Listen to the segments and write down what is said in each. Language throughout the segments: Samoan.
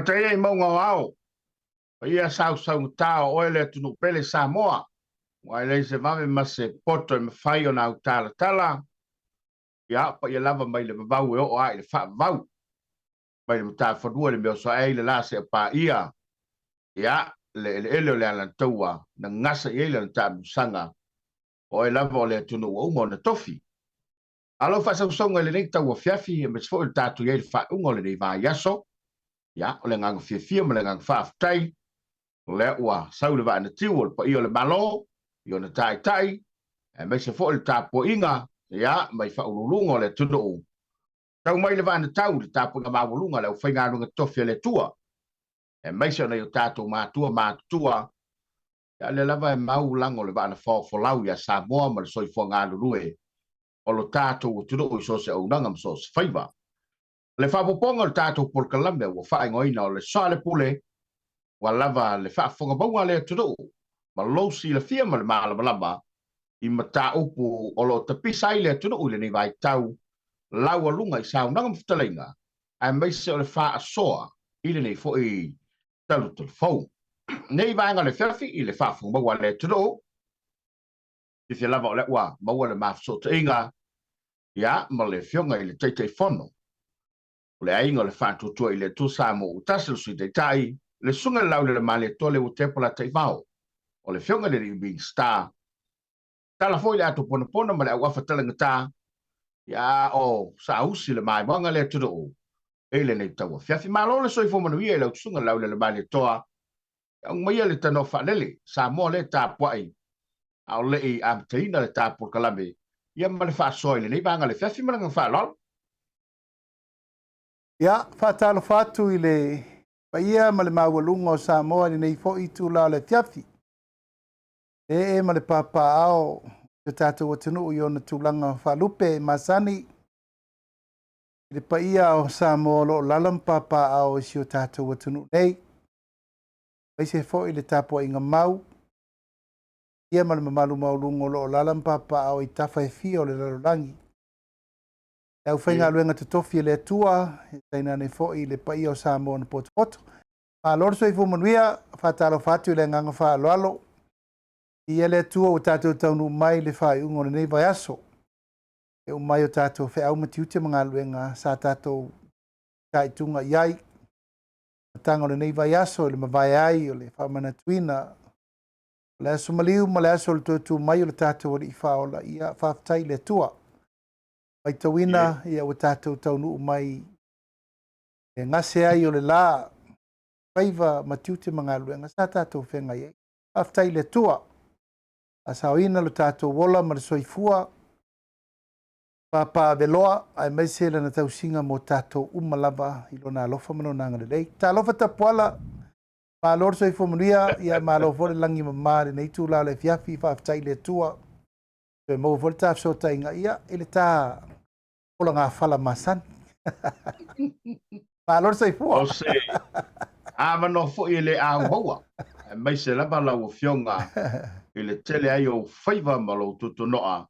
Maota ia i mauga o ao, paia sausaugata o oe le atunuu pele Samoa, ua e leai se vave ma se poto e mafai ona autalatala, ia paia lava mai le vavau e oo lava i le faavavau, mai le matafanua i le mea o soae ai le la seia paia, ia le eleele o le Alataua na gasa i ai lana taamilosaga, o oe lava o le atunuu ua uma ona tofi. A o lau faasausauga i lenei tauafiafi, aemaise foi o le tatou i ai i le faaiuga o lenei vaiaso, ia, o le agaga fiafia ma le agaga faafetai, o lea ua sau le vaa na tiu o le paia o le Malo i ona taitai, aemaise foi le tapuaiga, ia, mai faauluuluga o le atunuu, tau mai le vaa na tau i le tapuaiga maualuga a le aufaigaluega totofi a le Atua, aemaise o nai o tatou matua matutua, ia, o lea lava e mau lago o le vaa na faofolau ia Samoa ma le soifua galulue o lo tatou atunuu i so o se auaunaga ma so o se faiva. O le faaopoopoga o le tatou polokalame ua faaigoaina o le Soalepule, ua lava le faafofoga mauga a le atunuu ma lou silafia ma le malamalama i mataupu o lo o tapisa ai le atunuu i lenei vaitau laualuga i saunoaga ma fetalaiga, aemaise o le faasoa i lenei foi talutalu fou. Nei vaega o le afiafi i le faafofoga maua a le atunuu, fiafia lava o lea ua maua le ma fesootaiga ia ma le Afioga i le Taitaifono o le Aiga o le Faatuatua i le Atua Samoa ua tasi le Sui Taitai, le Susuga i le Laulele Malietoa Leuatea Polataivao, o le Afioga i le Alii Minisita, tala foi le ato ponapona ma le auafa talagata, ia o saausi le maimoaga le atunuu i lenei tauafiafi. Malo le soifua manuia i lau Susuga i le Laulele Malietoa, Aumaia le tanoa faalele, Samoa lea e tapuai a o le i amataina le ta polokalame, ia ma le faasoa i lenei vaega o le afiafi ma le agaga faaaloalo. Ia, faatalofa atu i le paia ma le maualuga o Samoa i lenei foi itula o le afiafi. Le ee ma le papaaao o si o tatou atunuu i ona tulaga faalupe masani, i le paia o Samoa o lo o lala ma papaaao i si o tatou atunuu nei. aemaise foi le tapuaiga mau ia ma le mamalu maualuga o lo o alaala ma papaaao i tafa e fia o le lalolagi. Le aufaigaluega totofi a le Atua, e tainane foi le paia o Samoa na potopoto. Malo le soifua manuia, faatalofa atu i le agaga faaaloalo. Viia le Atua ua tatou taunuu mai i le faaiuga o lenei vaiaso. E uma ai o tatou feau ma tiute ma galuega sa tatou taituga i ai. Amataga o lenei vaiaso i le mavae ai o le faamanatuina o le aso maliu ma le aso o le toe tu mai o le tatou Alii Faaola, ia faafetai i le Atua. Matauina ia ua tatou taunuu mai e gase ai o le la faiva ma tiute ma galuega sa tatou feagai ai. Faafetai i le Atua, faasaoina lo tatou ola ma le soifua Papaaveloa, aemaise lana tausiga mo tatou uma lava i lona alofa ma lona agalelei. Talofa Tapuala, malo le soifua manuia, ia malo foi le lagi e mama i lenei itula o le afiafi, faafetai i le Atua, toe maua foi le ta fesootaiga, ia, i le ta polagafala masani. Malo le soifua. O se avanoa foi e le auaua, aemaise lava lau Afioga i le tele ai o ou faiva ma lou tutunoa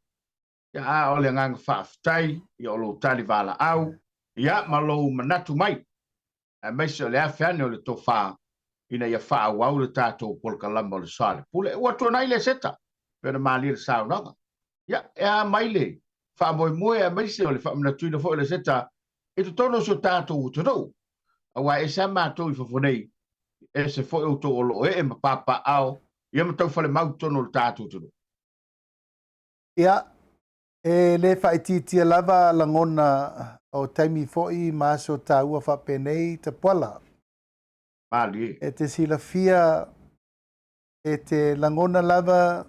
Ia, a o le agaga faafetai ia o lou tali valaau, ia ma lou manatu mai, aemaise o le afe ane o le tofa ina ia faaauau le tatou polokalama o le Soalepule. Ua tuanai le seta, pei ona malie le saunoaga. Ia, e a mai le faamoemoe aemaise o le faamanatuina foi o le seta i totonu o si o tatou atunuu, aua e ese lava matou i fafo nei, ese foi outou o lo o ee ma papaaao, ia ma taufalemau i totonu o le tatou atunuu. Ia, e le faaitiitia lava lagona o taimi foi ma aso taua faapenei Tapuala. Malie. E te silafia, e te lagona lava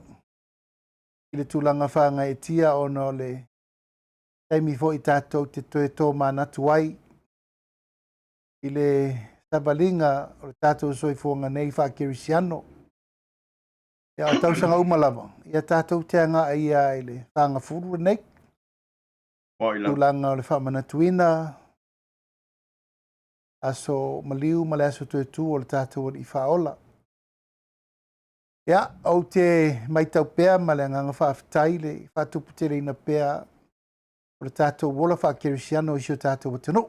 i le tulaga faagaeetia ona o le taimi foi tatou te toe tomanatu ai i le savaliga o le tatou soifuaga nei faakerisiano. Ia, o tausaga uma lava, ia tatou te agai ia i le fagafulu lenei. Tulaga o le faamanatuina, aso maliu ma le aso toe tu o le tatou Alii Faaola. Ia, ou te matau pea ma le agaga faafetai le faatuputeleina pea o le tatou ola faakerisiano i si o tatou atunuu.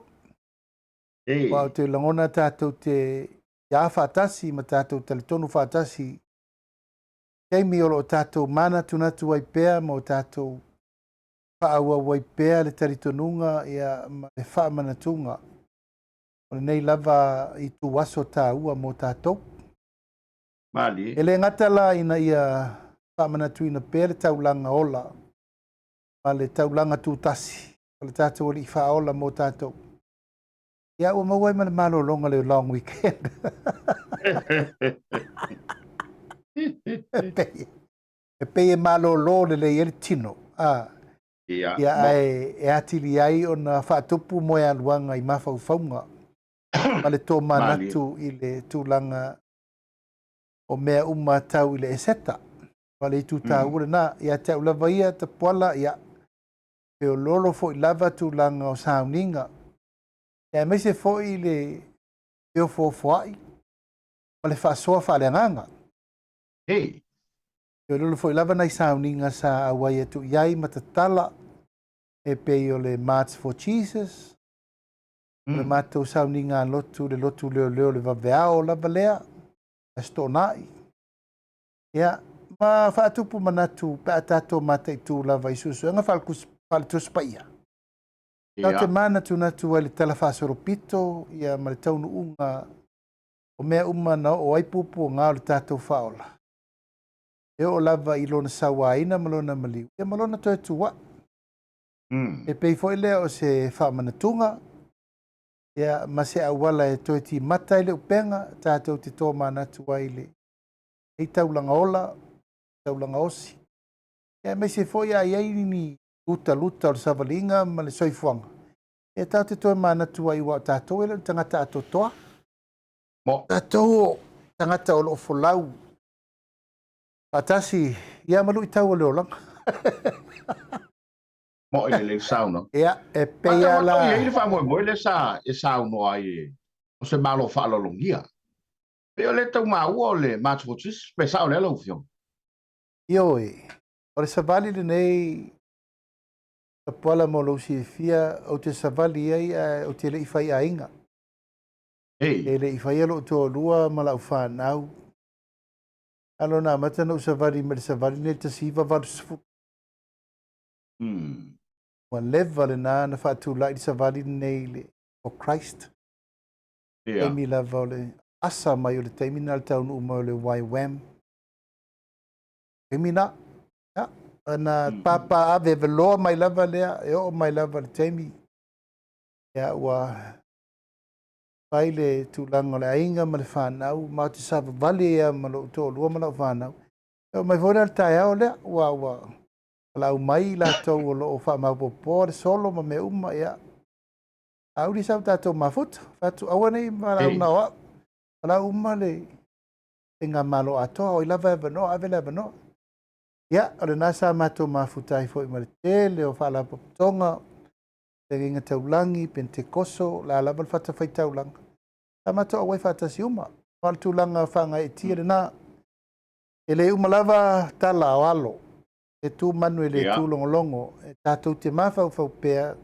Aua ou te lagona tatou te iā faatasi ma tatou talitonu faatasi taimi o lo o tatou manatunatu ai pea ma o tatou faaauau ai pea le talitonuga ia, ma le faamanatuga o lenei lava ituaso taua mo tatou. Malie. E le gata la ina ia faamanatuina pea le taulaga ola ma le taulaga tutasi o le tatou Alii Faaola mo tatou, ia ua maua ai ma le malologa le long weekend. E pei e malolo lelei ai le tino, a, Ia, ia ae e atili ai ona faatupu moealuaga i mafaufauga ma le tomanatu i le tulaga o mea uma tau i le Eseta. O le itu taua lena. Ia te au lava ia, Tapuala, ia, feoloolo foi lava tulaga o sauniga, ia aemaise foi le feofoofoai ma le faasoa faaleagaga. Hey. Feoloolo foi lava nai sauniga sa auai atu i ai ma tatala, e pei o le March for Jesus, o le matou sauniga lotu, le lotu leoleo le vaveao lava lea, Aso Toonai. Ia, ma faatupu manatu pe a tatou mataitu lava i suesuega faale-Tusi Paia. Tatou te manatunatu ai i le Tala Faasolopito ia, ma le taunuuga o mea uma na oo ai puapuaga o le tatou faaola, e oo lava i lona sauaina ma lona maliu, ia ma lona toe tuuai. E pei foi lea o se faamanatuga ia, ma se auala e toe timata ai le upega, tatou te tomanatu ai i lenei taulaga ola, taulaga osi, ia, aemaise foi a i ai ni lutaluta o le savaliga ma le soifuaga, e tatou te toe manatu ai, ua o tatou e le o ni tagata atoatoa. Mo. Tatou o tagata o lo o folau faatasi ia ma luitau o le olaga. Mo i le lei saunoa. Ia, e pei Ata lava ua i ai la... le faamoemoe lea sa e saunoa ai e, o se malo faaaloalogia. Pei o lea tau maua o le March for Jesus, pe sao lea lau Afioga? Ioe, o le savali lenei, Tapuala mo lou silafia, ou te savali ai ae ou te le i fai aiga. Ei. E le i faia lou toalua ma lau fanau. A lona amata na ou savali mai le savali nei i le 1980. Ua leva lena na faatulai le savali lenei i le for Christ. Ia. Taimi lava o le asa mai o le taimi na le taunuu mai o le YWAM. Taimi na, ia, na pāpā aveaveloa mai lava lea, e oo mai lava le taimi, ia, ua fai le tulaga o le aiga ma le fanau, ma ou te savavali ai lava ma lou toalua ma lau fanau. E oo mai foi la le taeao lea, ua ua valaau mai i latou o lo o faamaopoopoa le solo ma mea uma, ia, auli sau tatou mafuta, fai atu, aua ne i valaau na o au, valaau uma le faigamalo atoa, o ai lava e avanoa, ave le avanoa. Ia, o lena sa matou mafuta ai foi ma le tele o faalapotopotoga, feagaiga taulagi, Pentekoso, o le a lava le fatafaitaulaga, sa matou auai faatasi uma. Ma o le tulaga faagaeetia lena. E le uma lava tala o alo, e tu manu e le Ia. tu logologo, e tatou te mafaufau pea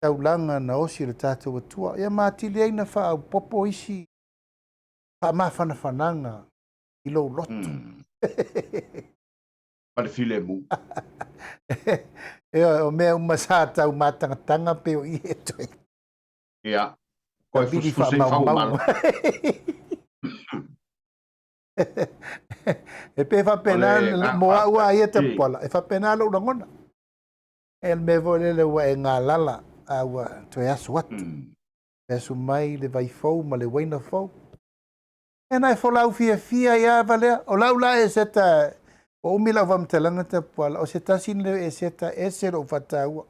taulaga na osi e le tatou Atua. Ia ma atili ai na faaopoopo isi faamafanafanaga i lou loto. Ma le filemu. Ioe, o mea uma sa tau matagataga pe o i e toe Ia. Koe tavili fusifuse i fau faamaumau. malo. E pe O faapena le agaga mo au faafetai. a ia Ei. Tapuala, e faapena lou lagona. E le mea foi lele ua e galala a ua toe asu atu. Toe asu mai le vai fou ma le uaina fou. E na e folau fiafia ai lava lea. O lau la Eseta, ua umi lau faamatalaga Tapuala, o se tasi lenei o Eseta ese lou faataua.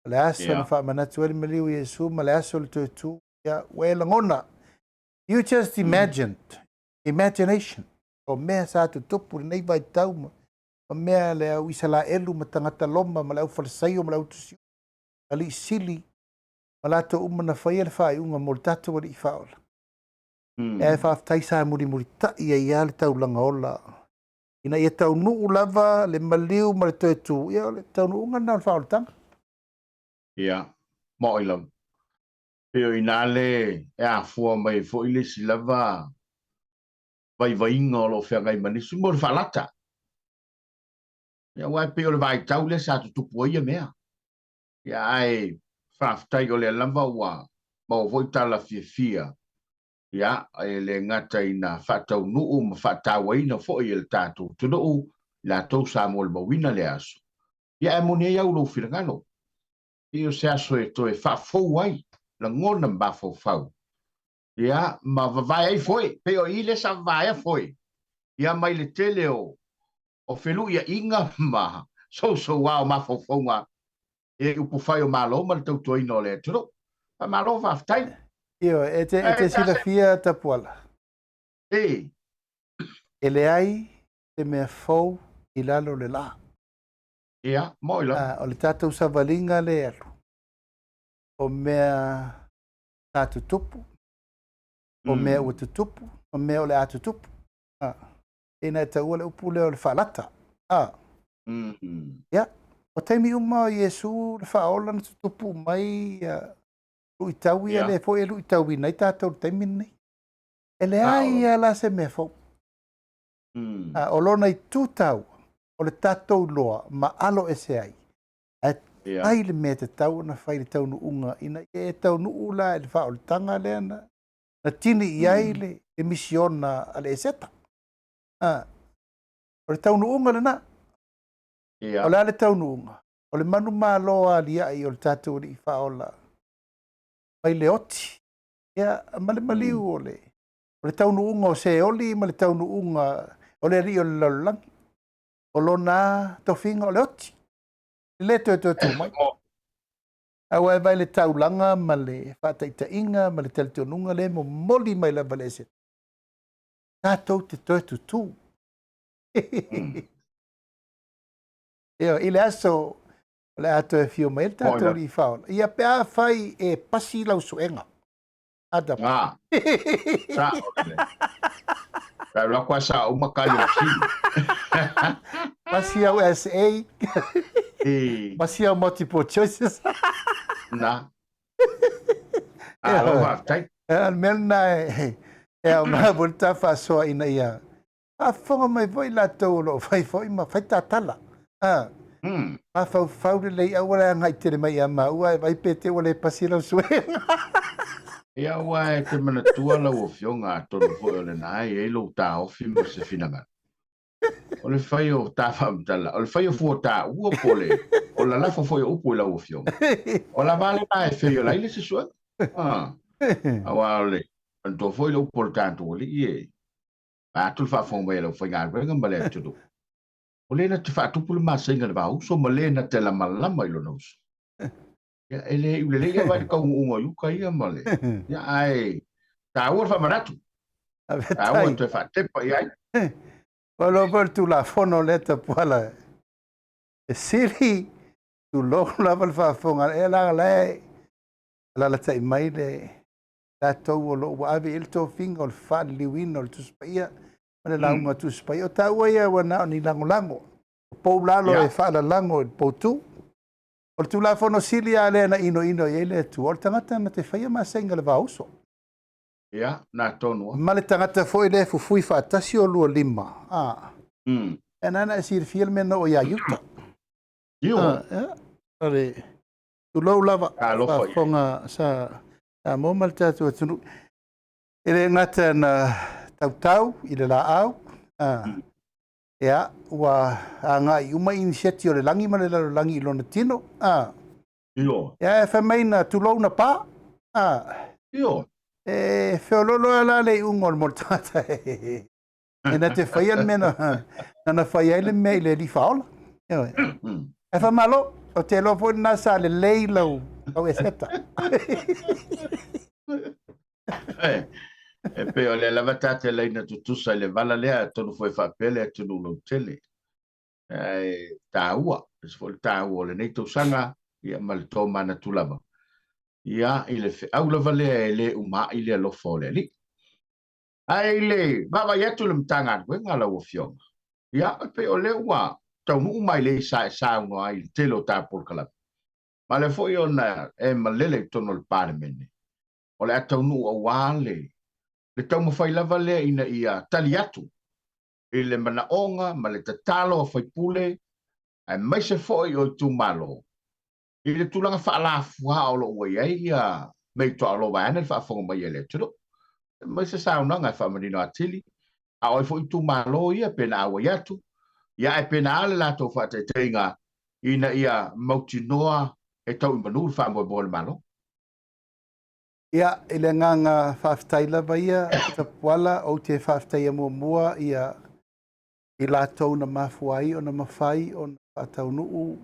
O le aso na Ia. faamanatu ai le maliu i Iesu ma le aso o le toe tu. Ia, ua e lagona. You just imagined. Imagination. O mea sa tutupu i lenei vaitau ma ma mea le au Isalaelu ma tagata Loma ma le au Falisaio ma le au Tusiuta, alii sili ma latou uma na faia le faaiuga mo le tatou Alii Faaola. Ae faafetai sa mulimulitai ai lava le taulaga ola ina ia taunuu lava le maliu ma le toe tu, ia o le taunuuga lena o le faaolataga. Ia, moʻi lava. Pei o inā le e afua mai ai foi le isi lava vaivaiga o lo o feagai ma nisi mo le faalata. Ia, aua e pei o le vaitau lea sa tutupu ai ia mea. Ia, ae faafetai o lea lava ua maua foi tala fiafia, ia, e le gata ina faataunuu ma faatauaina foi e le tatou atunuu i latou sa molimauina lea aso. Ia, ae moni ai au i lou finagalo, pei o se aso e toe faafou ai lagona ma mafaufau, ia, ma vavae ai foi, pei o i lea sa vavaea foi, ia, mai le tele o o feluiaiga ma sousouā o mafaufauga i upufai o Malo ma le tautuaina o le atunuu. Faamalo faafetai. Ioe, e te, e te silafia Tapuala. E. E leai se mea fou i lalo o le lā. Ia, moi lava. O le tatou savaliga lea e alu, o mea sa tutupu, o mea ua tutupu, o mea o le a tutupu. Ina e taua le upu lea o le faalata. Ia, o taimi uma o Iesu le faaola na tutupu mai ia luitau ia lea foi e luitauina ai tatou i le taimi lenei. E leai lava la se mea fou. O lona itu taua, o le tatou iloa ma alo ese ai, ae fai le mea e tatau ona fai i le taunuuga ina ia e taunuu la i le faaolataga lea na na tini i ai le misiona a le Eseta. O le taunuuga lena. O le a le taunuuga? O le manumalo aliae o le tatou Alii Faaola mai le oti, ia, ma le maliu o le, o le taunuuga o Seoli ma le taunuuga o le alii o le lalolagi. O lona tofiga o le oti. E le toe toe tu mai. Aua e vaai le taulaga ma le faataitaiga ma le talitonuga lea e momoli mai lava le ese. Tatou te toe tutū. Ioe, i le aso o le a toe afio mai ai le tatou Alii Faaola. Ia pe afai e pasi lau suega. Adam. Ah, sao lelei. Pe alu atu a sao uma tali o le fesili. Pasi au SA. Pasi au multiple choices. Na. Alo faafetai. O le mea lena e aoga foi le ta faasoa ina ia faafofoga mai foi latou o lo o fai foi ma fai tatala. Mafaufau lelei aua le agai tele mai ia maua ae vaai pe te ua le pasi lau suega. Ia aua e te manatua lau Afioga atonu foi o lena e i ai lou taofi ma se finagalo. O le fai o ta faamatala, o le fai o fua taua po o le o lalafo foi o upu i lau Afioga. O lava lena e feiola ai le isi suega. Aua o le manatua foi le upu o le tatou Alii e vaeatu le faafofoga mai a le aufaigaluega ma le atunuu. O le na te faatupu le masaiga i le vauso ma le na te lamalama i lona uso. Ia, e le iu lelei ia vai le taunuuga o uka ia ma le... Ia, ae taua le faamanatu. Taua e toe faatepa i ai. Ua iloa foi le Tulafono lea Tapuala e sili, tulou lava le faafofoga, e la la e alalatai mai le tatou o lo o ua ave i ai le tofiga o le faaliliuina o le Tusi Paia ma le lauga Tusi Paia. O taua ia ua na o ni lagolago, o pou lalo e faalalago i le poutu. O le Tulafono sili lava lea na inoino i ai le Atua, o le tagata na te faia masaiga i le vauso. Ia, na tonu. Ma le tagata foi lea e fufui faatasi o lua lima. A. E nana e silafia le mea na oo ia Iuta. Io. A, o le tulou lava. Faafofoga sa Samoa ma le tatou atunuu. E le gata na tautau i le laau, ia, ua agai uma inisiati o le lagi ma le lalolagi i lona tino. Io. Ia, e fai mai na tulou na pa. Io. E feololo lava la le iuga o le mo le tagata e na te faia le mea na, na fai ai le mea i le alii faaola. Ioe. Ae faamalo, ou te iloa foi lena sa lelei lau, lau eseta. E pei o lea lava ta te laina tutusa i le vala lea, atonu foi e faapea le atunuu lautele. Ae taua, ese foi le taua o lenei tausaga, ia ma le tomanatu lava. Ia, i le feau lava lea e le uma ai le alofa o le Alii. Ae i le vaavaai atu i le Matagaluega lau Afioga, ia, e pei o lea ua taunuu mai lei sa e saunoa ai i le tele o ta polokalame, ma lea foi ona e malele i totonu o le Palemene. o le a taunuu aua le le taumafai lava lea ina ia tali atu i le manaoga ma le tatalo a faipule aemaise foi o itumalo i le tulaga faalafua o lo o ua i ai ia mea toaolo vaeane le faafofoga mai a le atunuu. Mai se saunoaga e faamanino atili, a o ai foi itumalo ia pe na auai atu, ia ae pe na a le latou faataitaiga ina ia mautinoa e tau i manu le faamoemoe o le Malo. Ia, i le agaga faafetai lava ia, Tapuala, ou te faafetaia muamua ia i latou na mafua ai ona mafai ona faataunuu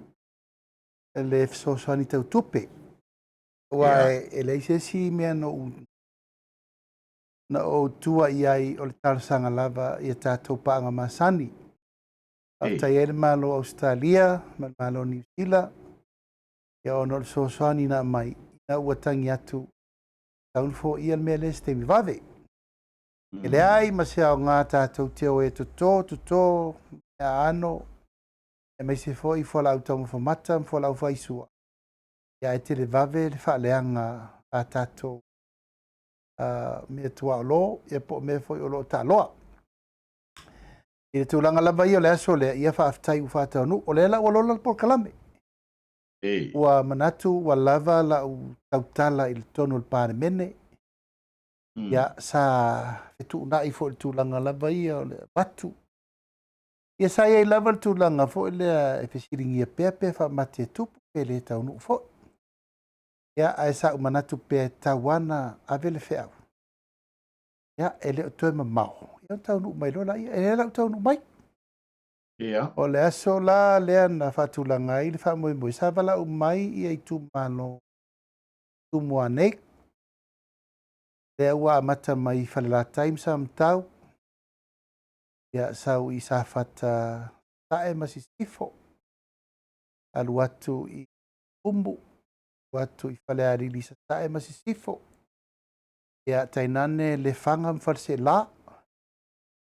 le fesoasoani tau tupe. Aua e leai se isi mea na ou na ou tua i ai o le talosaga lava i a tatou paaga masani. Faafetai ai le Malo o Ausetalia ma le Malo o Niu Sila, ia ona o le fesoasoani na aumai ina ua tagi atu tatau ona foia le mea lea i se taimi vave. E leai ma se aoga tatou te o e toto, toto meaano, aemaise foi fualaau taumafa mata ma fualaau faisua, ia ae televave le faaleaga a tatou mea tuaolo, ia po o mea foi o lo o taaloa. I le tulaga lava ia o le aso lea, ia faafetai ua faataunuu. O lea la ua lola le polokalame. Ua manatu ua lava lau tautala i le tonu o le Palemene. Ia, sa fetuunai foi i le tulaga lava ia o le avatu. Ia sa i ai lava le tulaga foi lea e fesiligia pea pe faamate e tupu pe le taunuu foi. Ia, ae sa ou manatu pea e tatau lava ona ave le feau. Ia, e le o toe mamao, ia ona taunuu mai loa laia. E lea la ua taunuu mai. Ia. O le aso la lea na faatulaga ai le faamoemoe, sa valaau mai ia itumalo Tumua nei, lea ua amata mai i Falelatai ma Samatau, ia sau i Safata Sasae ma Sisifo, alu atu i Umu, alu atu i Falealili Sasae ma Sisifo, ia tainane Lefaga ma Faleseela,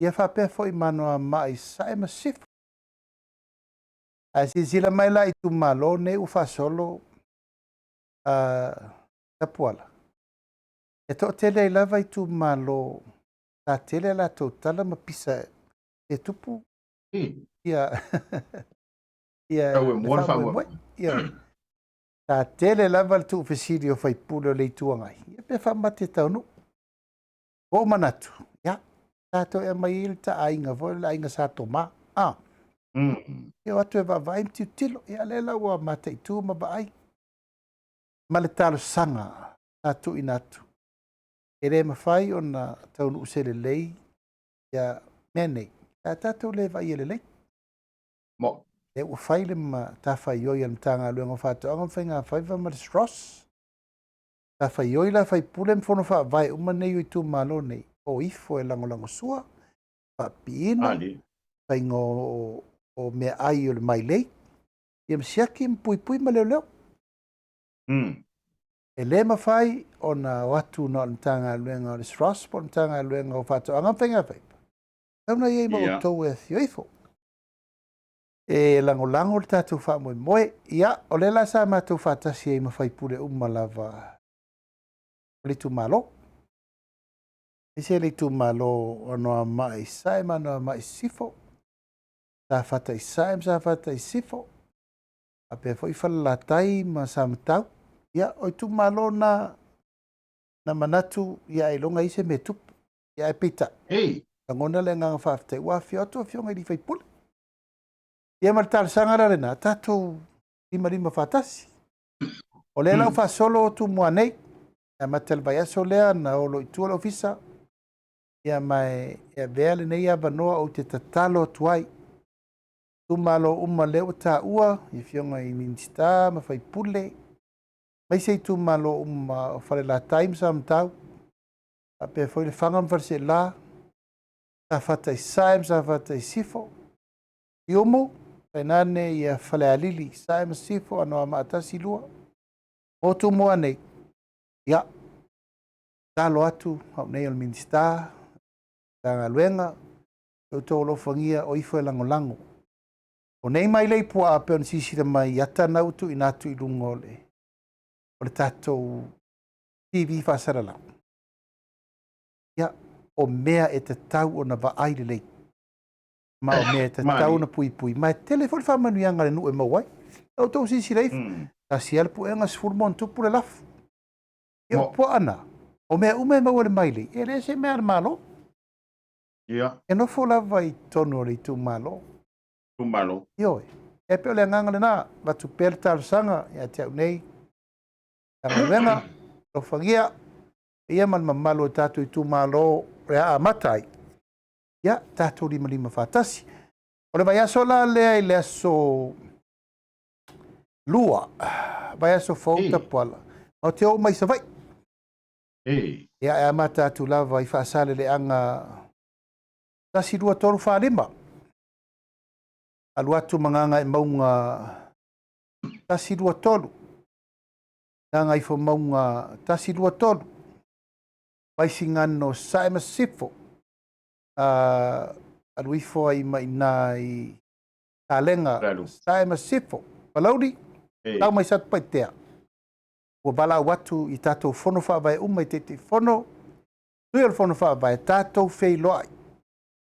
ia faapea foi ma Anoamaa i Sasae ma Sisifo. Ae silasila mai la i itumalo nei ua faasolo Tapuala, e toatele ai lava itumalo sa tele a latou tala ma pisa e tupu ia ia Tau e mua le faamoemoe. Ia, sa tele lava le tuufesili o faipule o le Itu Agai, ia pe faamate taunuu. Ua ou manatu, ia, tatou e aumai ai le taaiga foi le aiga Sa Tomã. Ah. E o atu e vaavaai ma tilotilo. Ia, lea la ua mataitu ma vaai. Ma le talosaga sa tuuina atu, e le mafai ona taunuu se lelei ia mea nei, a tatou le vaaia lelei. Mo. Lea ua fai le matafaioi a le Matagaluega o Faatoaga ma Faigafaiva ma le SROS. Matafaioi la faipule ma fono faavae uma nei o itumalo nei, o ifo e lagolagosua, faapipiina, faiga o meaai o le mailei, ia ma siaki ma puipui ma leoleo. E le mafai ona o atu na o le Matagaluega o le SROS po o le Matagaluega o Faatoaga ma Faigafaiva. Tatau ona i ai ma outou e afio ifo. E lagolago le tatou faamoemoe. Ia, o lea la sa matou faatasi ai ma faipule uma lava o le itumalo. Aemaise le itumalo o Anoamaa i Sasae ma Anoamaa i Sisifo, Safata i Sasae ma Safata i Sisifo, faapea foi Falelatai ma Samatau. Ia, o itumalo na na manatu ia ailoga i se mea tupu. Ia ae peitai, lagona le agaga faafetai ua afio atu afioga i sui usufono. Ia ma le talosaga la lena, tatou limalima faatasi. O lea la ua faasolo Tumua nei, e amata i le vaiaso lea na olo i tua le ofisa, ia ma e avea lenei avanoa ou te tatalo atu ai. Itumalo uma lea ua taua, i afioga i Minisita ma faipule, aemaise itumalo uma o Falelatai ma Samatau, faapea foi Lefaga ma Faleseela, Safata i Sasae ma Safata i Sisifo, Siumu, tainane ia Falealili, Sasae ma Sisifo, Anoamaa 1, 2, o Tumua nei, ia, tatalo atu au nei o le Minisita, Matagaluega, ia outou alofagia o ifo e lagolago. O nei mailei puaa pei ona silasila mai i ata na ua tuuina atu i luga o le tatou TV faasalalau. Ia, o mea e tatau ona vaai lelei, ma o mea e tatau ona puipui, ma e tele foi le faamanuiaga a le nuu e maua ai. Ia outou silasila ifo, tasi lava le puega, 10 ma ona tupu le lafo. Ia, o puaa na, o mea uma e maua i le mailei, e le se mea a le Malo. Ia. E nofo lava i totonu o le itumalo. Itumalo. Ioe. E pei o le agaga lena, avatu pea le talosaga ia te au nei, Matagaluega, alofagia ia ma le mamalu o tatou itumalo o le a amata ai, ia tatou limalima faatasi. O le vaiaso la lea i le aso 2, vaiaso fou Tapuala, matou te oo mai i Savaii. Ia, e amata atu lava i Faasaleleaga 1, 2, 3, 4, 5. Alu atu ma Gagaemauga 1, 2, 3. Gagaifomauga 1, 2, 3. Vaisigano, Sae ma Sisifo. Alu ifo ai ma i ina i Salega, Sae ma Sisifo. Palauli, tau mai Satupaitea. Ua valaau atu i tatou fono faavae uma i Taitaifono, Sui o le Fono Faavae, tatou feiloai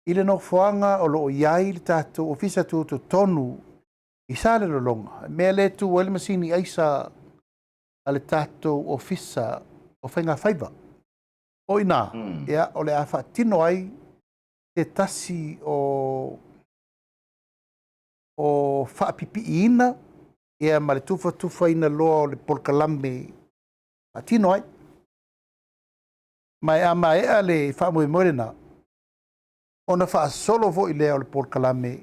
i le nofoaga o lo o i ai le tatou Ofisa Tutotonu i Salelologa, le mea lea e tu ai le masini aisa a le tatou Ofisa o Faiga Faiva. O i ina, ia, o le a faatino ai se tasi o o faapipiiina ia ma le tufatufaina loa o le polokalame faatino ai. Ma e a maea le faamoemoe lena, ona faasolo foi lea o le polokalame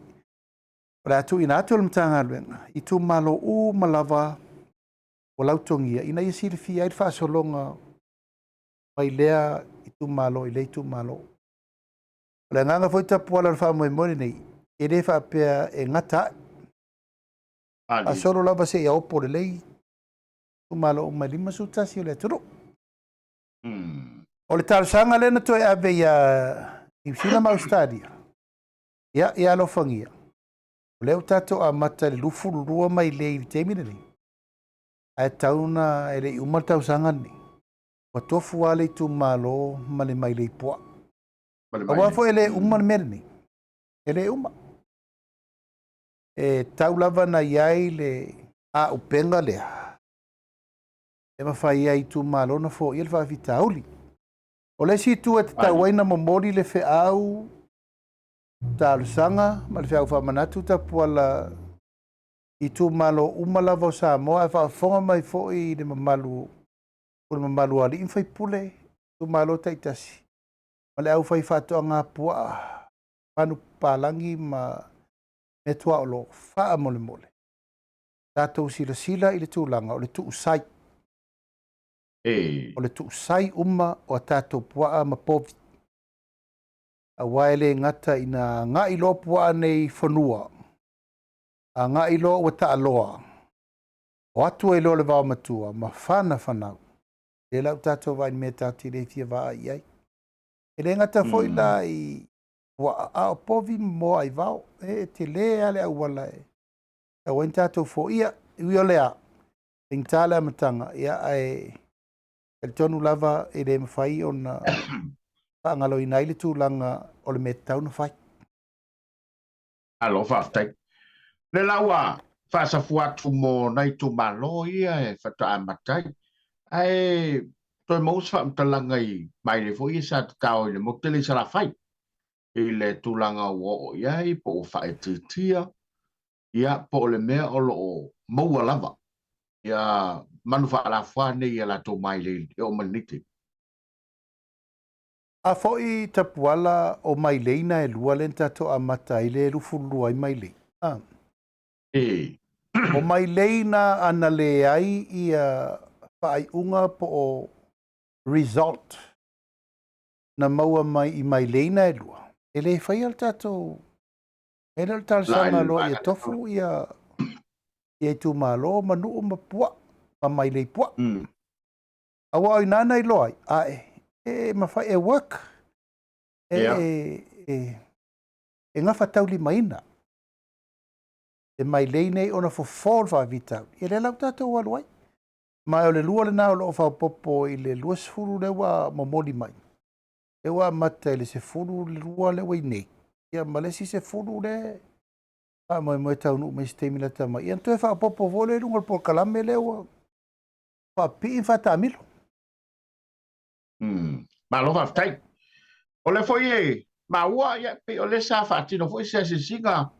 o le a tuuina atu e le Matagaluega i itumalo uma lava ua lautogia ina ia silafia ai le faasologa mai lea itumalo i lea itumalo. O le agaga foi tapuala o le faamoemoe lenei, e le faapea e gata ai. Faasolo lava seia opo lelei itumalo uma e 51 o le atunuu. O le talosaga lea na toe ave ia Niu Sila ma Ausetalia, ia, ia alofagia, o lea ua tatou amata i le 22 mailei i le taimi lenei, ae tatau ona e le i uma le tausaga lenei, ua tofu lava le itumalo ma le mailei puaa. Aua foi e le uma le mea lenei, e le uma. E tau lava na i ai le auupega lea, e mafai ai itumalo ona foia le faafitauli. O le isi itu e tatau ai ona momoli le feau talosaga ma le feau faamanatu tapuala i itumalo uma lava o Samoa, ae faafofoga mai foi i le mamalu o le mamalu o alii ma faipule, itumalo taitasi, ma le aufaifaatoaga puaa, manupapalagi ma meatuaolo, faamolemole, tatou silasila i le tulaga o le tuusai. O le tuusai uma o a tatou puaa ma povi. Aua e le gata ina agai loa puaa nei i fanua, agai loa ua taaloa, o atu ai loa le vaomatua ma fanafanau. Lea la ua tatou vaai i le mea tatou te le fia vaai i ai. E le gata foi la i puaa, a o povi ma moa i vao. E tele lava le auala e tatau ai ona tatou foia. E ui o lea, faigata le amataga, ia, ae talitonu lava e le mafai ona faagaloina ai le tulaga o le mea tatau ona fai. Malo faafetai. O lea la ua faasafua atu mo nai itumalo ia e faatoa amata ai. Ae toe maua se faamatalaga i maile foi ia sa tatao i le motu tele i Salafai i le tulaga ua oo i ai po ua faaitiitia, ia po o le mea o lo o maua lava ia manu faalafua nei i a latou maile e oo mai lenei taimi. A foi Tapuala o mailei na e lua lea na tatou amata ai le 22 ai mailei. A. O mailei na ana leai ia faaiuga po o result na maua mai i mailei na e lua, e le faia le tatou e le o le talosaga loa ia tofu ia ia itumalo ma nuu ma puaa ma mailei puaa. Aua o i ina na iloa ai, ae e mafai e work, e, e, e, e gafataulimaina e mailei nei ona fofo le faafitauli. Ia lea la ua tatou alu ai. Ma o le lua lena o lo o faaopoopo i le 20 lea ua momoli mai. Lea ua amata i le 12 lea ua i nei, ia ma le isi 10 lea e faamoemoe taunuu mai se taimi lata mai. Ia ona toe faaopoopo foi lea i luga o le polokalame lea ua faapipii ma faataamilo. Malo faafetai. O lea foi e maua, ia, pei o lea sa faatino foi se asiasiga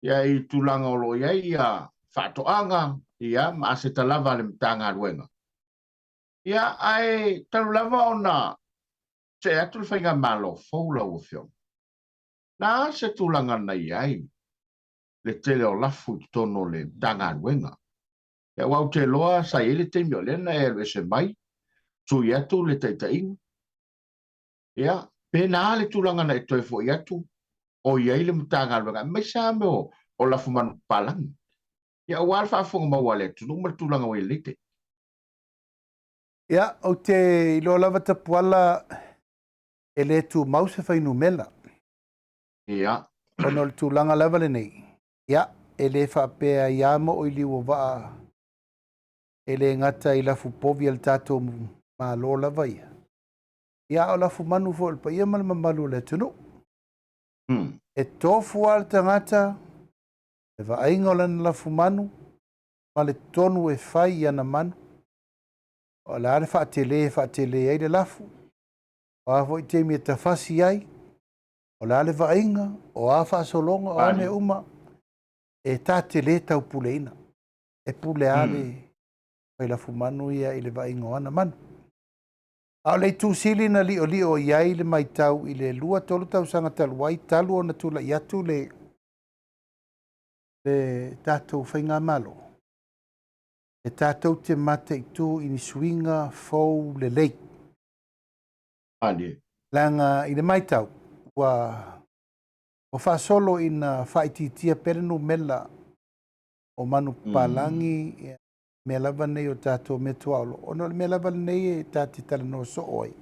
ia, i tulaga o lo o i ai ia, faatoaga ia, ma aseta lava a le Matagaluega. Ia, ae talu lava ona see atu le Faigamalo fou lau Afioga, na a se tulaga na i ai le tele o lafu i totonu o le Matagaluega? Ia, aua ou te iloa sa i ai le taimi o lea na e alu ese mai, sui atu le taitaiga. Ia, pe na a le tulaga na e toe foi atu o i ai le Matagaluega, aemaise lava mea o lafu manupapalagi. Ia, aua le faafofoga mau a le atunuu ma le tulaga ua i ai lenei taimi. Ia, ou te iloa lava Tapuala e le tumau se fuainumera. Ona o le tulaga lava lenei, ia, e le faapea ia mo i liu o vaa e le gata i lafu povi a le tatou Malo lava ia. Ia, a o lafu manu foi o le paia ma le mamalu o le atunuu. E tofu lava le tagata, le vaaiga o lana lafu manu, ma le tonu e fai i ana manu, o le a le faatele e faatele ai le lafu, o a foi taimi e tafasi ai, o le a le vaaiga, o a faasologa, o a mea uma, e ta te le taupuleina. E pule lava le fai lafu manu ia i le vaaiga o ana manu. A o le itu sili na liolio i ai le matau i le 2-3 tausaga talu ai, talu ona tulai atu le tatou Faigamalo, e tatou te mataitu i ni suiga fou lelei. Leaga i le matau, ua faasolo ina faaitiitia pea le numera o manupapalagi, mea lava nei o tatou mea tuaolo, ona o le mea lava lenei e ta te talanoa soo ai,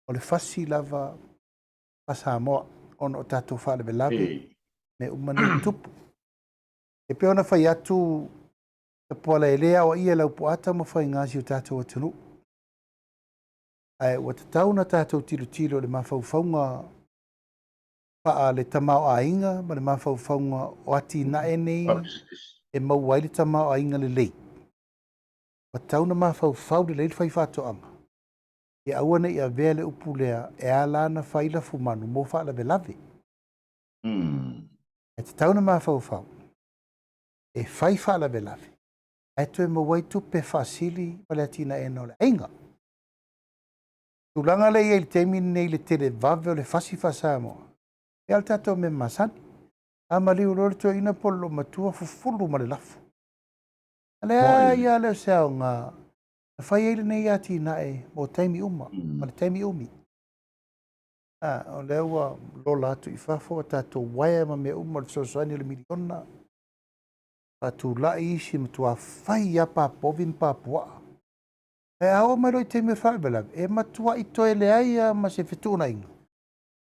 o le fasi lava a Samoa, ona o tatou faalavelave, mea uma nei tupu. E pei ona fai atu, Tapuala, e le aoaia e Laupua taumafaiga a si o tatou atunuu. Ae ua tatau ona tatou tilotilo i le mafaufauga faa le tamaoaiga ma le mafaufauga o atinae nei e maua ai le tamaoaiga lelei. Ua tatau ona mafaufau lelei le faifaatoaga, ia aua ne i avea le upu lea e ala ona fai lafumanu mo faalavelave. E tatau ona mafaufau e fai faalavelave ae toe maua ai tupe faasili ma le atinaeina o le aiga. Tulaga lea e i ai i le taimi lenei i le televave o le fasi faa-Samoa, ia o le tatou mea masani. A maliu loa le toeaina po o le loomatua, fufulu ma le lafu. A leai lava lea o se aoga na fai ai lenei atinae mo taimi uma ma le taimi umi. O lea ua lola atu i fafo a tatou uaea ma mea uma o le fesoasoani o le miliona, faatulai isi matua fai lava papovi ma papuaa. Ae a oo mai loa i taimi o le faalavelave, e matuai toe leai lava ma se fetuunaiga.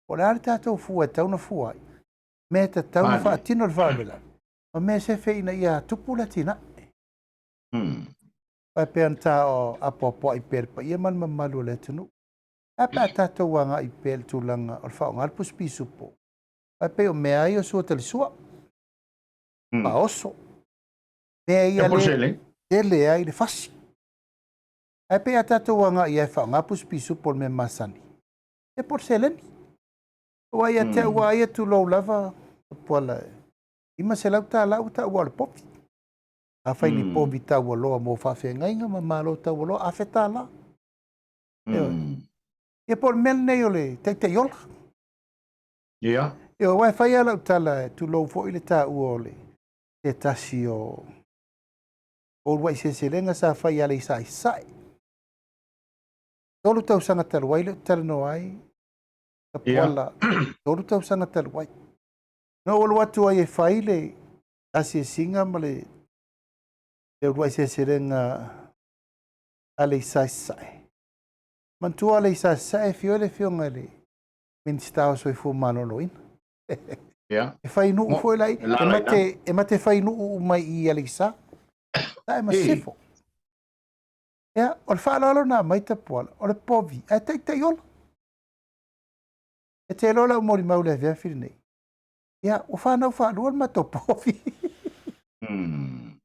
O le a le tatou fua e tatau ona fua ai? Mea e tatau ona faatino le faalavelave, ma mea sefe ina ia tupu le atinae. Aua e pei ona ta apoapoai pea le paia ma le mamalu o le atunuu. Ae a pe a tatou agai pea i le tulaga o le faaaoga le pusi pisupo? Aua e pei o mea ia o sua talisua, faaoso, mea ia le tele ai le fasi. Ae pei a tatou agai ai e faaaoga pusi pisupo o le mea masani, e po o le seleni. Aua ia te au lava ia tulou lava, Tapuala, $500 ua taua o le povi. Afai ni povi taualoa mo faafeagaiga ma malo taualoa, $1,000. Ia po o le mea lenei o le taitaiola. Ia, aua e fai lava lau tala, tulou foi le taua o le se tasi o uluai seleselega sa fai i Aleisa i Sasae. 3 tausaga talu ai lea ou te talanoa ai, Tapuala, 3 tausaga talu ai. Na ou alu atu ai e fai le asiasiga ma le uluai seleselega Aleisa i Sasae. Manatua Aleisa i Sasae e afio ai le afioga i le Minisita o Soifua Maloloina. E fai nuu foi lai, e mate fai nuu uma i Aleisa, Sasae ma Sisifo. Ia, o le faaaloalo na aumai Tapuala, o le povi, ae taitai ola. E te iloa lau molimau i le afiafi lenei. Ia, ua fanau faalua le matou povi. Mm.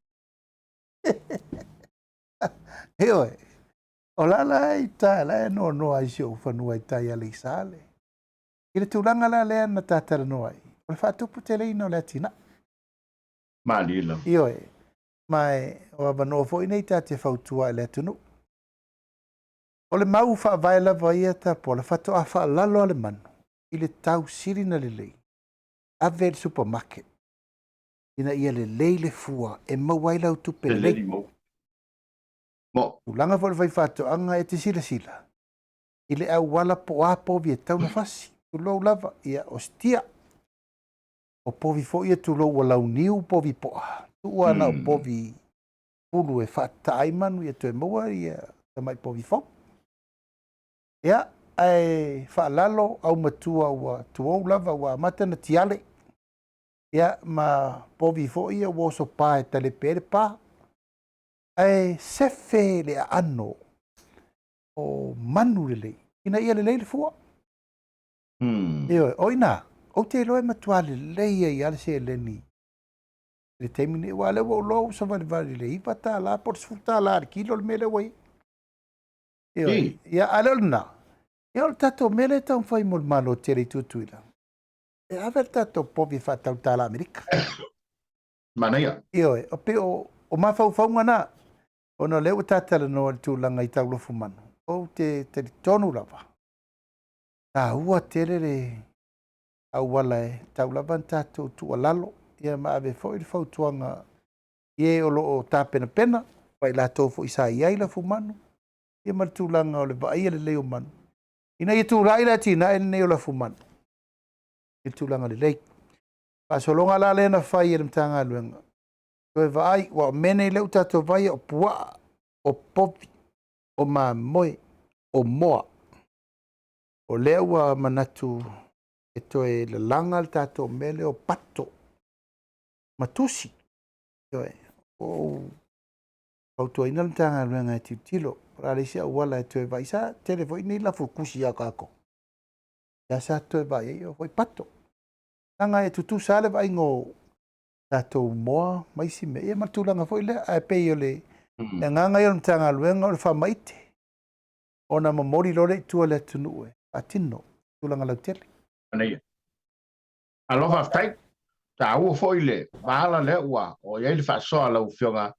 Ioe, o la la i tai la e noanoa ai si ou fanua i tai Aleisa le. I le tulaga la lea na ta talanoa ai, o le faatuputeleina o le atinae. Malie lava. Ioe, ma e, o avanoa foi nei ta te fautua i le atunuu. O le mau faavae lava ia Tapuala, faatoa faalalo a le manu i le tau sili na lelei, ave i le supermarket ina ia lelei le fua e maua ai lau tupe lelei. Mo. Tulaga foi o le faifaatoaga e te silasila i le auala po o a povi e tatau ona fasi, tulou lava, ia o sitia. O povi foi ia tulou ua launiu povi poa, tuu lava na o povi pulu e faatataa ai manu ia toe maua ia tamai povi fou. Ia, ae faalalo aumatua ua tuou lava ua amata ona tiale, ia ma povi foi ia ua oso pa e talepe ai le pa. Ae sefe le aano o manu lelei ina ia lelei le fua. Ioe, o i ina, ou te iloa e matua lelei ai lava le seleni i le taimi lenei, aua o lea ua ou iloa ua savalivali i le $9 po o le $10 i le kilo le mea lea ua i ai. Ioe, ia, a le o lena, ia o le tatou mea lea e taumafai mo le Malo tele i Tutuila, e ave le tatou povi e faatau i le tala Amerika. Manaia. Ioe, o pei o, o mafaufauga na, ona o lea ua ta talanoa i le tulaga i taulofu manu, ou te talitonu lava, taua tele le auala e tau lava ona tatou tuualalo, ia ma ave foi le fautuaga i e o lo o tapenapena, ma i latou foi sa i ai lafumanu, ia ma le tulaga o le vaaia lelei o manu, ina ia tulai le atinae lenei o lafumanu i le tulaga lelei. Faasologa la lea na fai e le Matagaluega, toe vaai, aua o mea nei lea ua tatou vaai, o puaa, o povi, o mamoe, o moa. O lea ua manatu e toe lalaga le tatou mea lea o pato ma tusi. Ioe, ua ou fautuaina le Matagaluega e tilotilo, po o le a le isi auala e toe vaai. Sa tele foi nei lafo tusi ia tatou. Lea sa toe vaai ai, o foi pato. Leaga e tutusa lava le vaaiga o tatou moa ma isi mea, ia ma le tulaga foi lea. Ae pei o le agaga ia o le Matagaluega o le faamaite, ona momoli loa lea i tua i le atunuu e faatino tulaga lautele. Manaia. Alo, faafetai. Taua foi le vala lea ua oo i ai le faasoa a lau Afioga,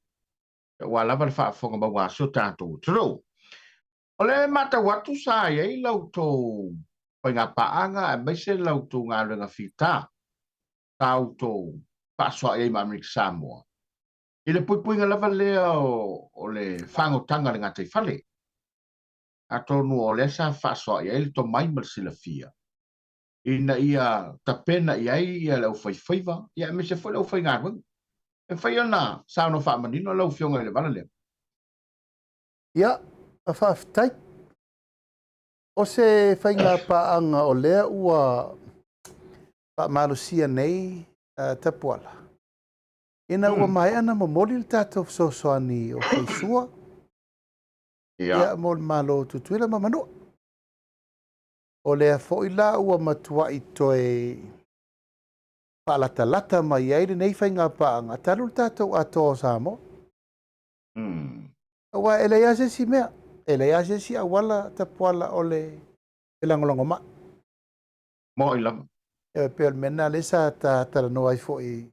aua lava le faafofoga maua a si o tatou atunuu. O le matau atu sa i ai la outou faigapaaga aemaise la outou galuega fita sa outou faasoa i ai ma Amerika Samoa i le puipuiga lava lea o le fagotaga o le gataifale. Atonu o lea sa faasoa i ai le tomai ma le silafia ina ia tapena i ai le aufaifaiva aemaise foi le aufaigaluega. E mafai ona saunoa faamanino lau Afioga i le vala lea? Ia, faafetai. O se faigapaaga o lea ua faamalosia nei Tapuala, ina ua maea ona momoli le tatou fesoasoani o faisua ia, mo le Malo o Tutuila ma Manua. O lea foi la ua matuai toe faalatalata mai ai lenei faigapaaga talu le tatou atoa o Samoa. Aua e leai lava se isi mea, e leai lava se isi auala Tapuala o le felagolagomai. Moi lava. E pei o le mea lena lea sa ta talanoa ai foi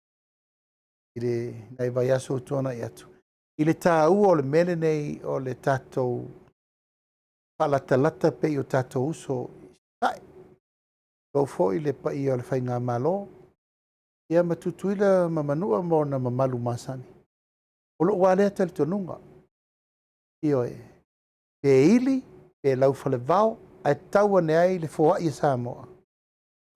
i le nai vaiaso ua tuanai atu, i le taua o le mea lenei o le tatou faalatalata pei o tatou uso i Sasae. Tulou foi le paia o le Faigamalo, ia ma Tutuila ma Manua ma ona mamalu masani. O lou lava lea talitonuga, ioe, pe ili, pe laufalevao, ae tau ane ai le foai a Samoa.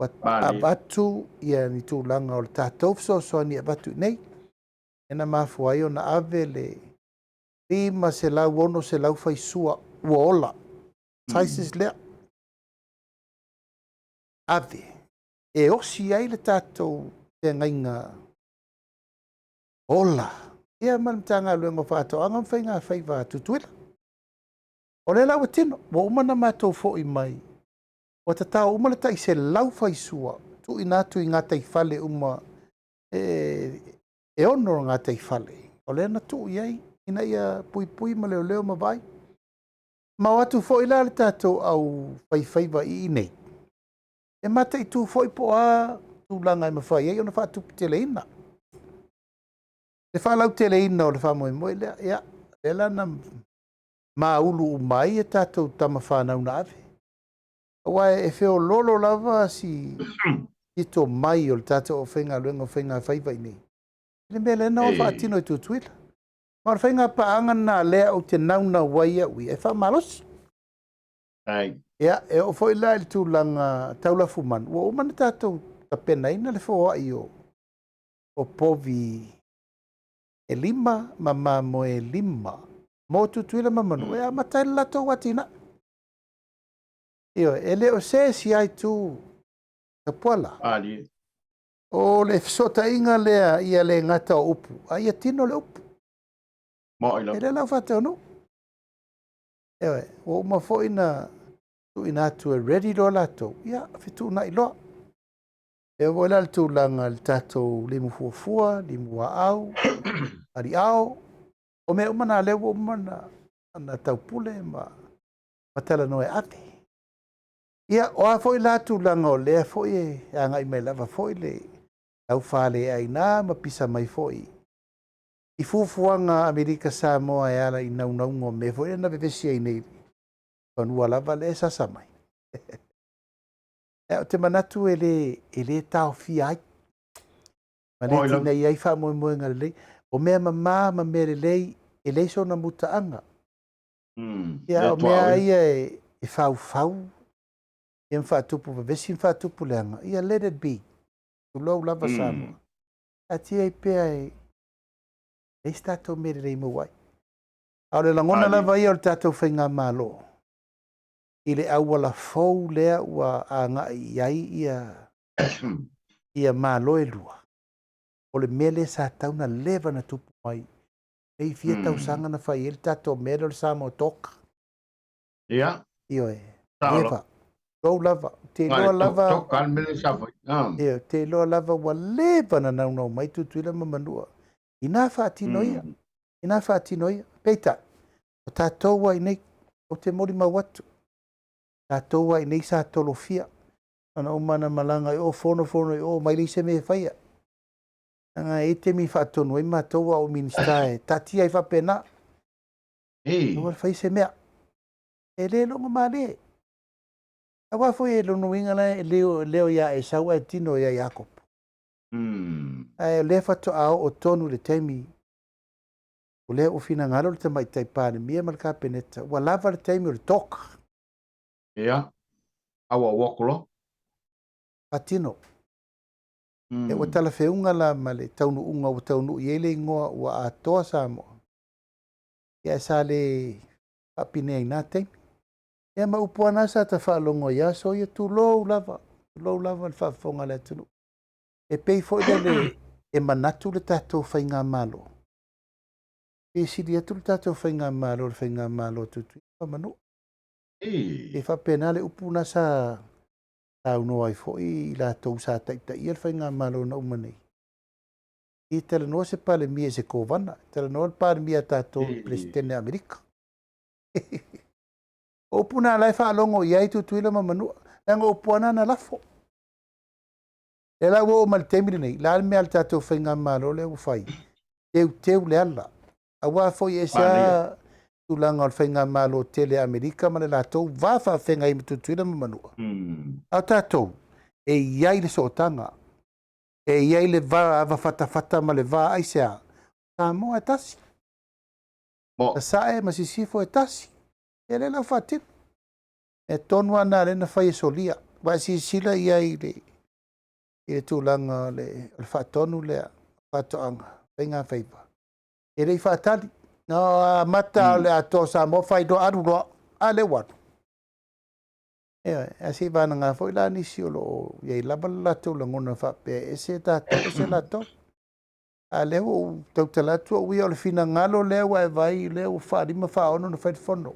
Ua avatu ia ni tulaga o le tatou fesoasoani e avatu i nei. E na mafua ai ona ave le 500, 600 faisua ua ola. Sizes lea. Ave. E osi ai le tatou feagaiga ola. Ia ma le Matagaluega o Faatoaga ma Faiga Faiva a Tutuila. O lea la ua tino, ua uma ona matou foi mai. Ua tatao uma le tai 100 faisua tuuina atu i gataifale uma e 6 gataifale o lea na tuu i ai ina ia puipui ma leoleo ma vaai. Ma o atu foi la le tatou au faifaiva i inei e mataitu foi po o a tulaga e mafai ai ona faatuputeleina. Le faalauteleina o le faamoemoe lea, ia, lea la na maulu uma ai a tatou tama fanau na ave. Aua e feoloolo lava si pito mai o le tatou aufaigaluega o faigafaiva i inei i le mea lea na o faatino i Tutuila. Ma o le faiga paaga lena lea ou te naunau ai au ia e faamalosi. Ia, e oo foi la i le tulaga tau lafumanu, ua uma ona tatou tapenaina le foai o povi e 5 ma mamoe e 5 mo Tutuila ma Manua e amata ai le latou atinae. Ioe, e le o se isi ai tu Tapuala. O le fesootaiga lea ia le gata o upu, a ia tino le upu. E le lau faataunuu. Ioe, ua uma foi na tuuina atu e ready loa latou, ia fetuunai loa. E oo foi la i le tulaga i le tatou limu fuafua, limu aau, aliao, o mea uma na lea ua uma na taupule ma talanoa e ave. Ia, o a foi la tulaga o lea foi e agai mai lava foi le laufaleaina ma pisa mai foi i fuafuaga a Amerika Samoa e ala i naunauga o mea foi lea na vevesi ai nei fanua lava lea e sasa mai. Ou te manatu e le taofia ai ma le tinei ai faamoemoega lelei. O mea mama ma mea lelei e leai sona mutaaga. Ia, o mea ia e faufau, ia ma faatupu vevesi ma faatupu leaga, ia let it be. Tulou lava Samoa. Taatia ai pea e leai se tatou mea lelei maua ai. A o le lagona lava ia o le tatou faigamalo i le auala fou lea ua agai i ai ia Malo e lua, o le mea lea sa tau na leva na tupu mai. E fia tausaga na fai ai le tatou mea lea o le Samoa Talk. Ia. Ioe. Leva. Lou lava. Te iloa lava. Ia, te iloa lava ua leva na naunau mai Tutuila ma Manua. Ina faatino ia. Ina faatino ia. Peitai, o tatou ai nei, ou te molimau atu. Tatou ai nei sa tolofia. Ona uma na malaga i o, fono fono i o, mai leai se mea e faia. Leaga e i ai taimi e faatonu ai matou a o Minisita e taatia ai faapena. Aua le fai se mea. E le logo malie. Aua foi e lona uiga la e leo ia Esau ae tino ia Iakopo. Ae o lea faatoa oo tonu i le taimi o lea ua finagalo le Tamaitai Palemia ma le Kapeneta, ua lava le taimi o le talk. Ia, aua ua oko loa. Faatino. E ua talafeuga la ma le taunuuga ua taunuu i ai le igoa ua atoa Samoa. Ia sa le faapinea i na taimi. Ia ma upu lava na sa ta faalogo ai aso ia, tulou lava, tulou lava le faafofoga a le atunuu. E pei foi lele e manatu le tatou faigamalo, pe sili atu le tatou faigamalo i le faigamalo a Tutuila ma Manua. E faapena le upu na sa saunoa ai foi i latou sa taitaia le faigamalo na uma nei. E talanoa se Palemia i se Kovana, e talanoa le Palemia a tatou i le Peresetene a Amerika. O upu na la e faalogo i ai Tutuila ma Manua, leaga o upu lava na na lafo. Lea la ua oo mai le taimi lenei, la le mea a le tatou faigamalo lea ua fai, teuteu le ala. Aua foi e ese lava tulaga o le faigamalo tele a Amerika ma le latou va faafeagai ma Tutuila ma Manua. A o tatou, e i ai le sootaga, e i ai le va avafatafata ma le va aisea, Samoa e tasi. Sasae ma Sisifo e tasi. Ia lea la ua faatino. E tonu lava na lea na fai e solia. Ua e silasila i ai i le tulaga o le faatonu lea, faatoaga, faigafaiva. E le i faatali. Na amata o le atoa o Samoa fai loa, alu loa, a lea ua alu. Ae se i vanaga foi la nisi o lo o i ai lava le latou lagona faapea e ese tatou, ese latou. A lea ua ou tautala atu au ia o le finagalo lea ua e vaai, lea ua faalima faaono na fai le fono.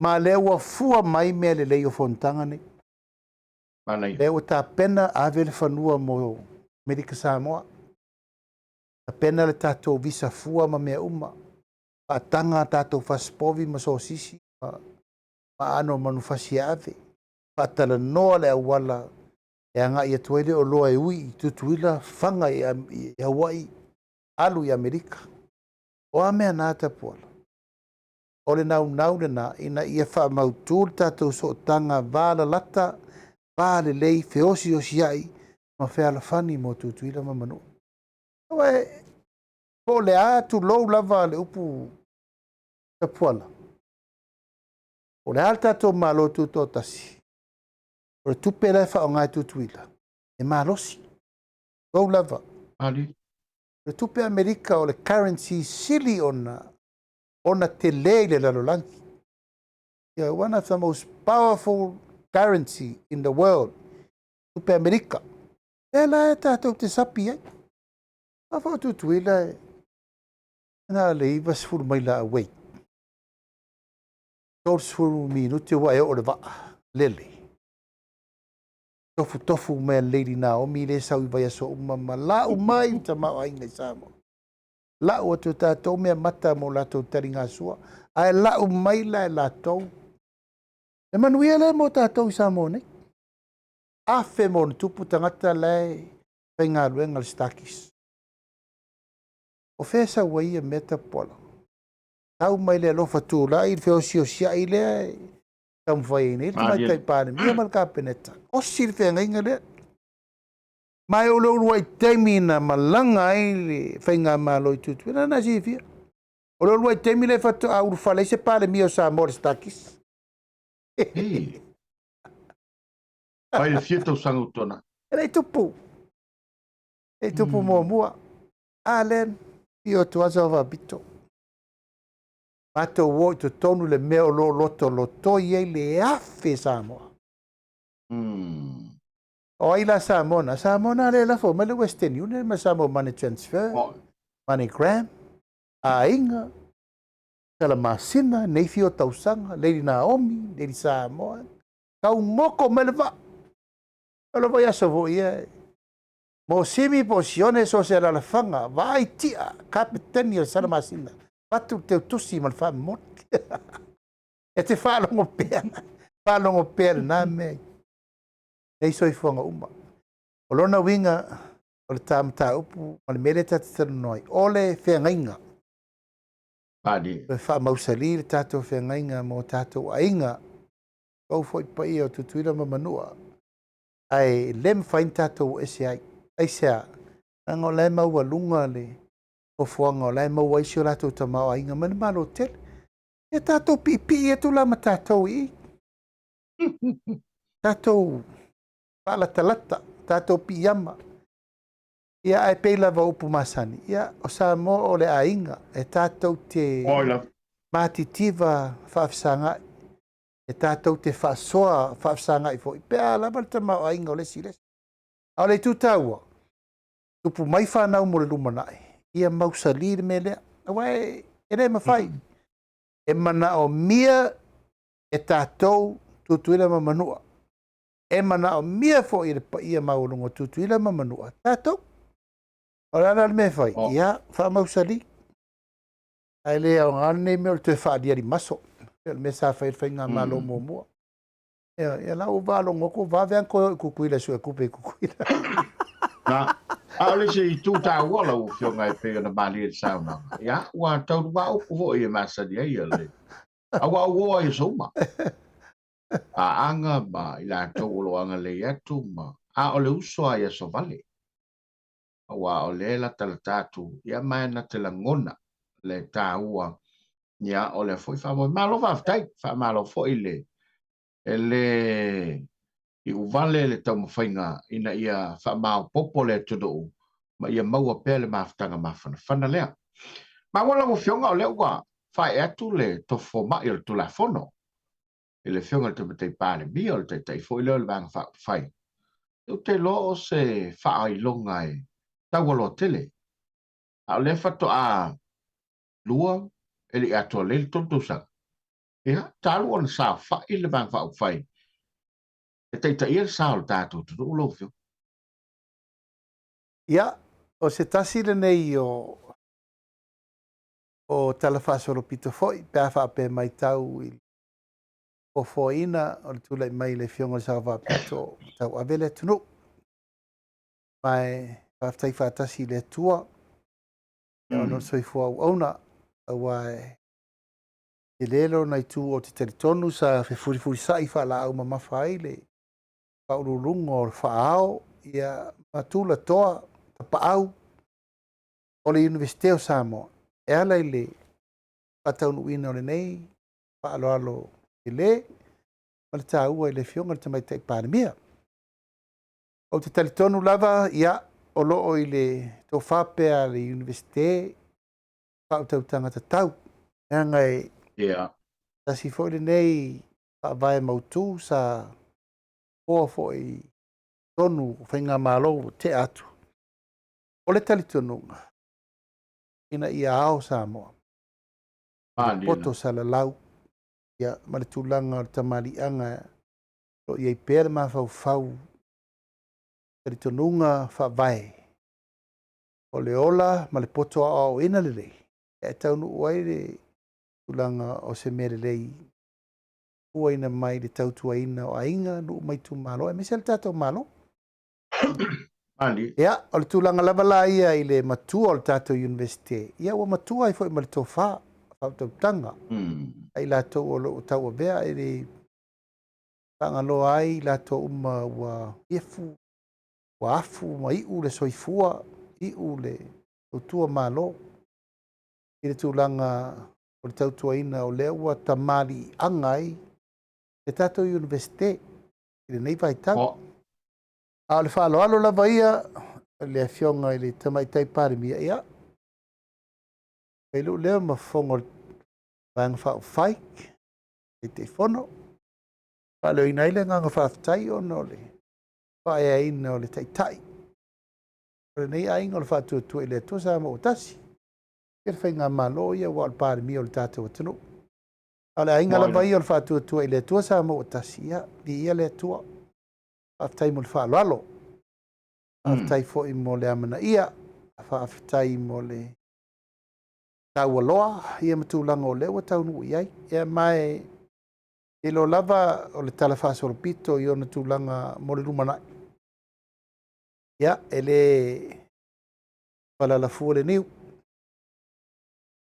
Ma lea ua fua mai mea lelei o fonotaga nei. Manaia. Lea ua tapena ave le fanua mo Amerika Samoa. Tapena le tatou visa fua ma mea uma. Faataga a tatou fasipovi ma sosisi ma, ma aano o manufasi e ave. Faatalanoa le auala e agai atu ai le oloa e ui i Tutuila, faga i, i Hawaii, alu i Amerika. O a mea na Tapuala? O le naunau lena ina ia faamautu le tatou sootaga va lalata, va lelei, feosiosiai ma fealofani mo Tutuila ma Manua. Aua e, po o le a, tulou lava le upu Tapuala, o le a le tatou Malo Tutoatasi, o le tupe la e faaaoga e Tutuila, e malosi. Tulou lava. Ali. O le tupe Amerika o le currency sili ona ona tele i le lalolagi. Yeah, one of the most powerful currency in the world, tupe Amerika. E la e tatou te sapi ai. A fo Tutuila e na le 90 maila away. 30 minute ua e oo le vaa lele. Tofutofu mai a Lady Naomi le sau i vaiaso uma ma lau mai le tamaoaiga i Samoa. Lau atu e tatou mea mata mo latou taligasua, ae lau mai la e latou le manuia lea mo tatou i Samoa nei. Afe ma ona tupu tagata la e faigaluega le Stakis. O fea e sau ai ia mea Tapuala? Tau mai le alofa tulai, le feosiosiai lea e taumafai ai nei le Tamaitai Palemia ma le Kapeneta. Osi le feagaiga lea. Ma e o le uluai taimi na malaga ai le faigamalo i Tutuila, na silafia. O le uluai taimi lea faatoa ulufale ai se Palemia o Samoa i le Stakis. Ei. Mai le fia tausaga ua tuanai. E le i tupu. E le i tupu muamua. A lea, i o atu asa o faapito. Matou o i totonu le mea o lo o lotolotoi ai le afe Samoa. O ai la Samoa na? Samoa na lea e lafo mai le Western Union ma Samoa Money Transfer, MoneyGram, aiga, Salamasina, nei fia o tausaga, Lady Naomi, Lady Samoa, taugoko mai le vaa. O le vaiaso foi ia, mo Simi po o Sione so o se alalafaga, vaai tia, kapeteni o le Salamasina, avatu le teutusi ma le faamomoli. E te faalogo pea, faalogo pea lena mea nei soifuaga uma. O lona uiga, o le ta mataupu ma le mea lea ta te talanoa ai, o le feagaiga. Pali. Toe faamausali le tatou feagaiga mo tatou aiga, pau foi paia o Tutuila ma Manua, ae le mafai ona tatou o ese ai. Aisea? Leaga o la e maualuga le nofoaga o la e maua ai si o latou tamaoaiga mai le Malo tele. Ia tatou piipii atu la ma tatou i i. Tatou faalatalata, tatou piiama. Ia, ae pei lava o upu masani, ia, o Samoa o le aiga, e tatou te matitiva faafesagai, e tatou te faasoa faafesagai foi, pe a lava le tamaoaiga o le isi i le isi. A o le itu taua, tupu mai fanau mo le lumanai, ia mausali le mea lea. Aua e le mafai, e manaomia e tatou Tutuila ma Manua, e manaomia foi e le paia maualuga o Tutuila ma Manua, tatou. O le a la le mea e fai? Ia, faamausali. Ae le aoga lenei mea o le toe faaliali maso. O le mea sa fai e le faigamalo muamua. Ia, ia la ua faalogo atu, vave lava ona toe o i Tutuila e suetupe i Tutuila. Na, a o le isi itu taua lau Afioga e pei ona malie i le saunoaga, ia, ua tauluga upu foi e masani ai le aua ua oo ai aso uma. Paaga ma i latou o lo o agalelei atu ma a o le uso lava i aso vale. Aua o lea e latalata atu, ia ma e na te lagona le taua ia o lea foi faamoemoe. Malo faafetai, faamalo foi le e le iuvale le taumafaiga ina ia faamaopoopo le atunuu ma ia maua pea le mafutaga mafanafana lea. Maua lau Afioga o lea ua faaee atu le tofu fomai o le Tulafono i le Afioga i le Tamaitai Palemia, o le Taitai foi lea o le Vaega Faaupufai. Ou te iloa o se faailoga e taualoa tele, a o lea faatoa 2 e le i atoa lelei le 3 tausaga. Ia, talu ona saofai le Vaega Faaupufai. E taitaia le sa o le tatou atunuu lau Afioga. Ia, o se tasi lenei o o tala faasolopito foi pe a faapea e matau i le foafoaina o le tulai mai i le Afioga i le Sao Faapito tauave le atunuu. Ma e faafetai faatasi i le Atua ona o le soifua auauna, aua e tele lona itu ou te talitonu sa fefulifulisa'i faalaau mamafa ai le faauluuluga o le faaao ia ma tulatoa tapaau o le Iunivesite o Samoa e ala i le faataunuuina o lenei faaaloalo tele ma le taua i le Afioga i le Tamaitai Palemia. Ou te talitonu lava, ia, o lo o i le tofa pea a le Iunivesite faautautaga tatau, leaga e tasi foi lenei faavae mautu sa foa foi i totonu o faigamalo ua tea atu, o le talitonuga ina ia ao Samoa, poto salalau, ia, ma le tulaga o le tamaliiaga o lo o i ai pea le mafaufau talitonuga faavae o le ola ma le poto aoaoina lelei e taunuu ai le tulaga o se mea lelei fuaina mai le tautuaina o aiga, nuu ma itumalo, aemaise le tatou Malo. Ia, o le tulaga lava la ia i le matua o le tatou Iunivesite, ia ua matua ai foi ma le tofa, faautautaga, a i latou o lo o tauavea e le faagaloa ai i latou uma ua efu, ua afu ma iu le soifua, iu le tautua Malo i le tulaga o le tautuaina o lea ua tamaliiaga ai le tatou Iunivesite i lenei vaitau. A o le faaaloalo lava ia le Afioga i le Tamaitai Palemia, ia, fai lou leo ma fofoga o le Vaega Faaupufai, Taitaifono, faaleoina ai le agaga faafetai ona o le faaeaina o le Taitai o lenei aiga o le Faatuatua i le Atua Samoa ua tasi. Ia le faigamalo ia aua o le Palemia o le tatou atunuu. A o le aiga lava ia o le Faatuatua i le Atua Samoa ua tasi, ia, viia le Atua. Faafetai mo le faaaloalo. Faafetai foi mo le amanaia. Faafetai mo le taualoa ia ma tulaga o lea ua taunuu i ai. Ia ma e iloa lava o le tala faasolopito i ona tulaga mo le lumanai. Ia, e le falalafua le niu.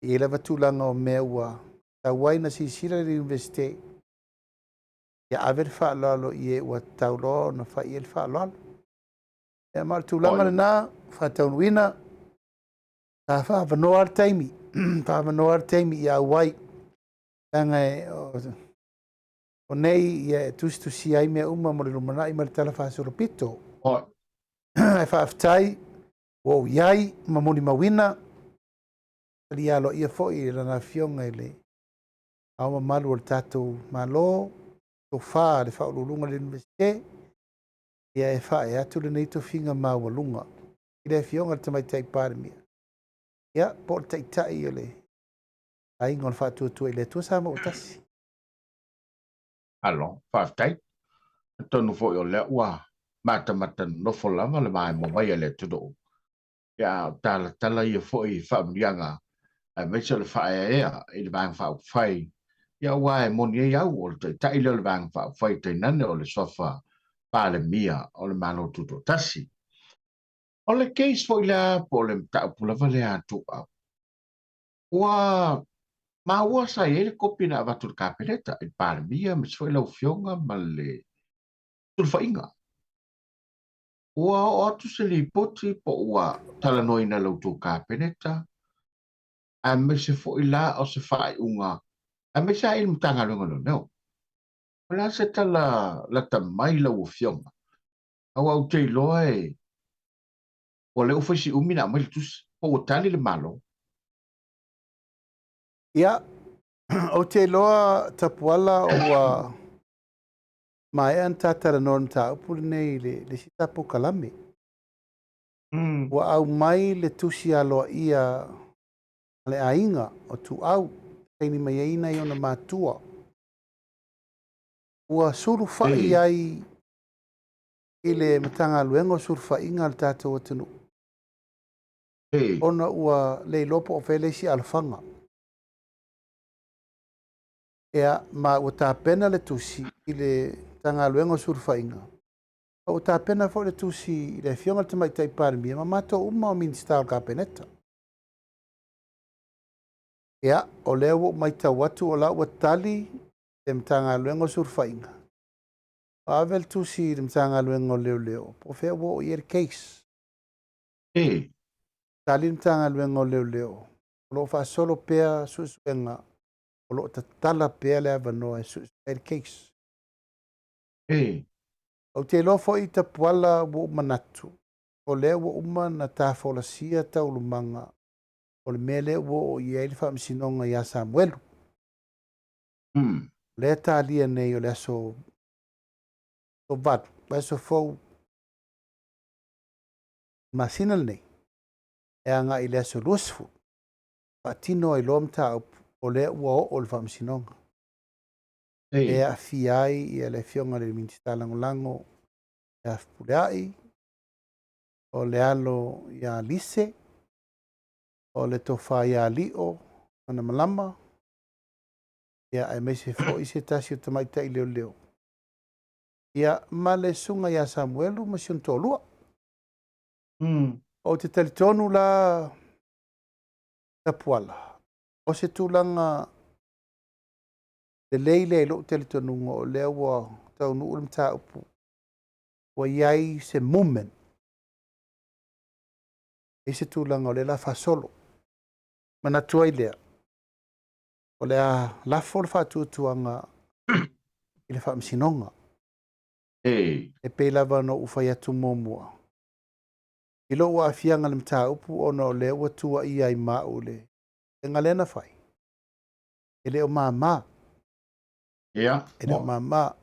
E i ai lava tulaga o mea ua tau ai na silasila le Iunivesite ia ave le faaaloalo i e ua tatau loa ona fai i ai le faaaloalo. Ia ma o le tulaga lena, faataunuuina, sa faaavanoa le taimi, faaavanoa le taimi ia auai, leaga o nei ia e tusitusia ai mea uma mo le lumanai ma le tala faasolopito. Ae faafetai, ua ou i ai ma molimauina, talia aloaia foi e lana Afioga i le Ao Mamalu o le tatou Malo, tofa le Faauluuluga o le Iunivesite, ia e faaee atu lenei tofiga maualuga i le Afioga i le Tamaitai Palemia, ia, po o le Taitai o le Aiga o le Faatuatua i le Atua Samoa ua Tasi. Malo, faafetai. Atonu foi o lea ua matamata nonofo lava le maemo mai a le atunuu. Ia, a o talatala ia foi i faamanuiaga aemaise o le faaeaea i le Vaega Faaupufai, ia aua e moni ai au, o le Taitai lea o le Vaega Faaupufai tainane o le Suafa Palemia o le Malo Tutoatasi. O le case foi lea po o le mataupu lava lea a Tuuau, ua maua sa i ai le kopi na avatu i le Kapeneta, i le Palemia aemaise foi lau Afioga ma le sulufaiga. Ua oo atu se lipoti po ua talanoaina e la outou Kapeneta, aemaise foi la o se faaiuga, aemaise lava i le Matagaluega o Leoleo. O le a se tala lata mai lau Afioga? Aua ou te iloa e ua le ua fai si umi na aumai le tusi, po ua tali le Malo. Ia, ou te iloa Tapuala ua maea ona ta talanoa i le mataupu lenei i le isi ta polokalame. Ua aumai le tusi aloaia a le aiga o Tuuau, saini mai ai nai ona matua. Ua sulufai ai. i le Matagaluega o Sulufaiga a le tatou atunuu, ona ua le iloa po o fea le isi alofaga. Ia, ma ua tapena le tusi i le Matagaluega o Sulufaiga, ma ua tapena foi le tusi i le Afioga i le Tamaitai Palemia ma matou uma o Minisita o le Kapeneta. Ia, o lea ua ou matau atu o la ua tali le Matagaluega o Sulufaiga, ua ave le tusi i le Matagaluega o Leoleo, po o fea ua oo i ai le case. Tali le Matagaluega o Leoleo, o lo o faasolo pea suesuega, o lo o tatala pea le avanoa e suesue ai le case. Ou te iloa foi Tapuala ua ou manatu, o lea ua uma ona ta folasia taualumaga o le mea lea ua oo i ai le faamasinoga ia Samuelu. O lea e talia nei o le aso 8, aso fou masina lenei, e agai i le aso 20, faatino ai loa mataupu o lea ua oo i le faamasinoga. E aafia ai ia le Afioga i le Minisita Lagolago ia Fepuleai, o le alo ia Lise, o le tofa ia Lio Manamalama, ia aemaise foi se tasi o tamaitai leoleo, ia ma le susuga ia Samuelu ma si ona toalua. Ou te talitonu la Tapuala, o se tulaga lelei lea i lou talitonuga o lea ua taunuu le mataupu, ua i ai se movement, i se tulaga o lea la faasolo. Manatu ai lea, o le a lafo le faatuatuaga i le faamasinoga. E pei lava ona ou fai atu muamua, i lou aafiaga i le mataupu ona o lea ua tuuaia ai ma au i le faiga lea na fai, e le o mama. E le o mama.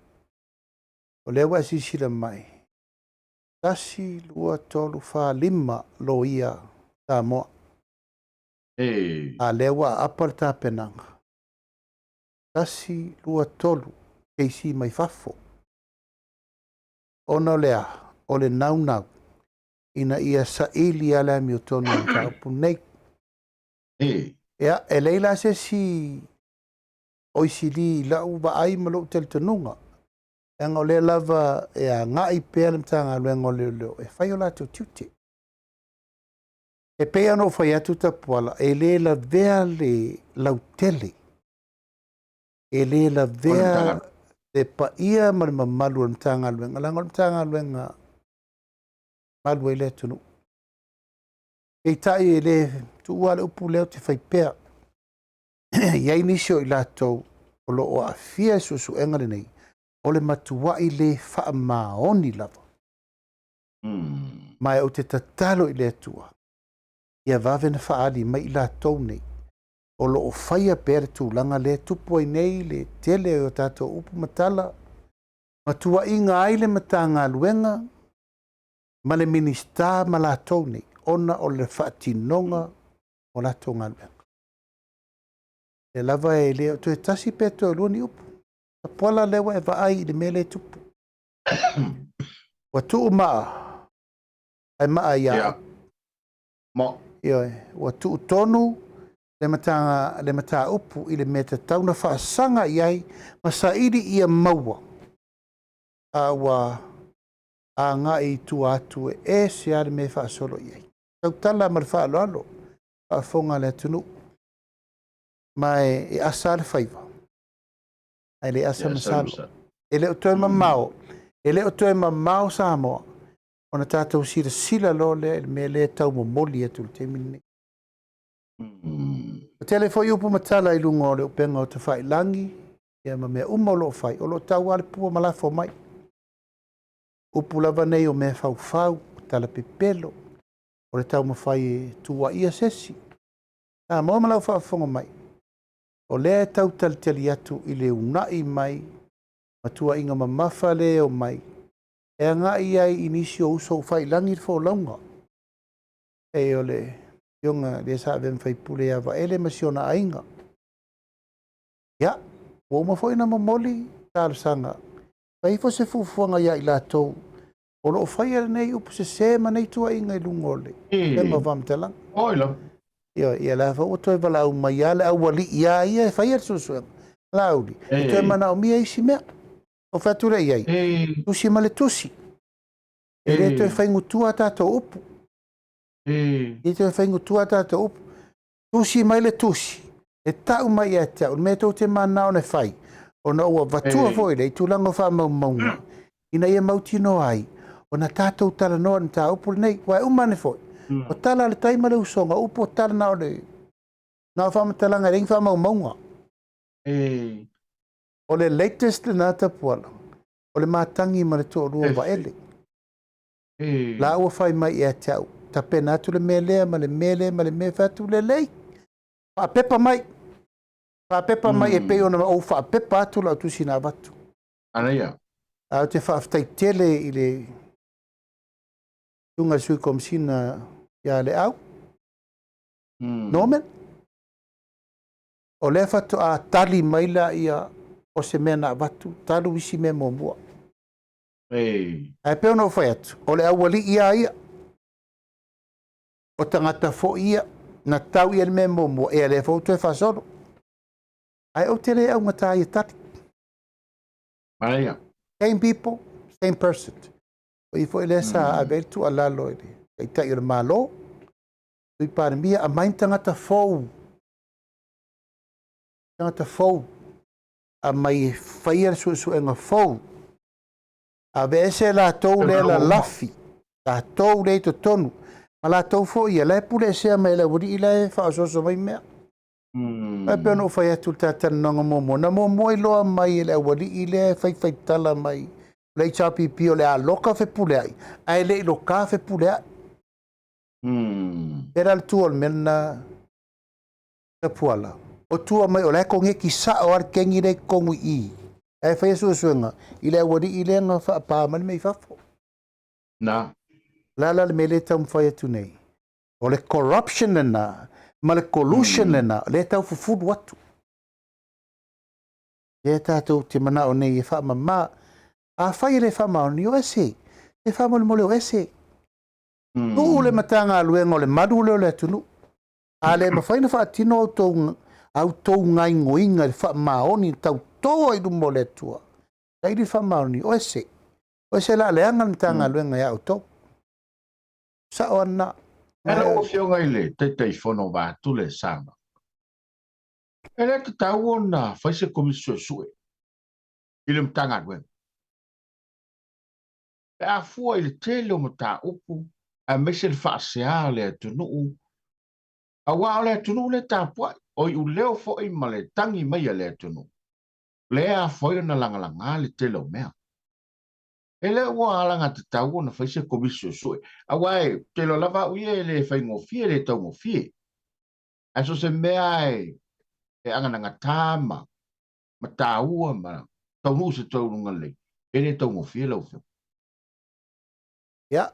O lea ua e silasila mai, 1, 2, 3, 4, 5 loia Samoa. A lea ua aapa le tapenaga. 1, 2, 3, keisi mai fafo. Ona o le a? O le naunau ina ia saili lava le amiotonu o le mataupu lenei. Ia, e leai la se isi oisili i lau vaai ma lou talitonuga, leaga o lea lava e agai pea le Matagaluega o Leoleo e fai o latou tiute. E pei ona ou fai atu Tapuala, e le lavea le lautele, e le lavea le paia ma le mamalu o le Matagaluega, leaga o le Matagaluega malu ai le atunuu. Peitai e le tuua le upu lea ou te fai pea, e i ai nisi o i latou o lo o aafia i suesuega lenei, o le matuai le faamaoni lava. Ma ou te tatalo i le Atua, ia vave na faaali mai i latou nei, o lo o faia pea le tulaga lea e tupu ai nei le tele o tatou upu ma tala, ma tuuaiga ai le Matagaluega ma le Minisita ma latou nei, ona o le faatinoga o latou galuega. E lava e le o toe tasi pe toe lua ni upu. Tapuala lea ua e vaai i le mea lea e tupu. Ua tuu maa, ae maa ia au. Ioe, ua tuu tonu le mataga, le mataupu i le mea tatau na faasaga i ai ma saili ia maua, a ua agai i tua atu e ese lava le mea e faasolo i ai. Tautala ma le faaaloalo, faafofoga a le atunuu. Ma e asa le faiva, ae le asa masalo. E le o toe mamao, e le o toe mamao Samoa, ona tatou silasila loa lea i le mea lea e taumomoli atu i le taimi lenei. O tele foi upu ma tala i luga o le upega o tafailagi, ia ma mea uma o lo o fai, o lo o tau lava le pua ma lafo mai. Upu lava nei o mea faufau, o tala pepelo, o le taumafai e tuuaia se isi. Samoa ma lau faafofoga mai, o lea e tau talitali atu i le uunai mai ma tuuaiga mamafa lea e omai, e agai ai i nisi o uso ua fai i lagi le folauga. E o le afioga lea sa avea ma faipule ia Vaele ma si ona aiga. Ia, ua uma foi ona momoli talosaga, fai ifo se fuafuaga ia i latou. O lo o faia lenei upu sesē ma nei tuuaiga i luga o le upega o faamatalaga. Oi lava. Ioe, ia la foi ua toe valaau mai lava le aualii lava ia e faia le suesuega. Laauli, e toe manaomia isi mea. Ou fai atu lea i ai, tusi ma le tusi. E le toe faigutua a tatou upu. E le toe faigutua a tatou upu. Tusi mai le tusi, e tau mai ia te au le mea tou te mananao ona fai, ona ua avatua foi lea i tulaga o faamaumauga, ina ia mautinoa ai ona tatou talanoa i le mataupu lenei. Aua e uma ane foi, o tala a le tai ma le usoga, o upu o tala na o le na o faamatalaga e leai ni faamaumauga. O le latest lena Tapuala, o le matagi ma le toalua o Vaele. La ua fai mai ia te au, tapena atu le mea lea ma le mea lea ma le mea, fai atu lelei. Faapepa mai. Faapepa mai e pei ona ou faapepa atu lau tusi na avatu. Anaia. Ae ou te faafetai tele i le susuga i le Sui Komesina ia Leau. Norman. O lea faatoa tali mai laia o se mea na avatu talu isi mea muamua. Ae pei ona ou fai atu, o le aualii lava ia, o tagata foi ia, na tau i ai le mea muamua, ia lea foi ua toe faasolo. Ae ou te le augata ia tali. Manaia. Same people, same person. O i foi lea sa ave ai le tuualalo i le Taitai o le Malo, Sui Palemia, aumai ni tagata fou, tagata fou, aumai e faia le suesuega fou. Aveese latou lea lalafi, latou lea i totonu, ma latou foi ia, la e puleesea mai e le aualii la e faaosooso mai mea. Ae pei ona ou fai atu i le ta talanoaga muamua, na muamua iloa mai e le aualii lea e faifaitala mai o le HRPP o le a loka Fepuleai, ae le i loka Fepuleai. Pea la le tua o le mea lena Tapuala, o tua mai o la e kogeki sao lava le kegi lea i totonu i i, ae faia suesuega i le aualii lea na faapa mai le mea i fafo. Na. O le a la le mea lea e taumafai atu nei? O le corruption lena ma le collusion lena lea e tau fufulu atu. Lea tatou te manao nei e faamama. Afai e le faamaoni, o ese. E faamolemole o ese. Tuu le Matagaluega o le malu lea o le atunuu. A le mafai ona faatino a outou gaoioiga i le faamaoni tautoa i luma o le Atua, saili le faamaoni, o ese. O ese la leaga le Matagaluega ia outou. Sao lava lena. E lau Afioga i le Taitaifono vaeatu le Samoa, e le tatau ona fai se Komisi Suesue i le Matagaluega pe a fua i le tele o mataupu aemaise le faasea a le atunuu, aua o le atunuu lea e tapuai, o iuleo foi ma le tagi mai a le atunuu, lea e afua ai ona lagalaga le tele o mea. E le ua alagatatau ona fai se Komisi Suesue, aua e te iloa lava au ia e le faigofie, e le taugofie. Ae so o se mea e aganagata ma taua ma taunuu se taunuuga lelei, e le taugofie lau Afioga. Ia,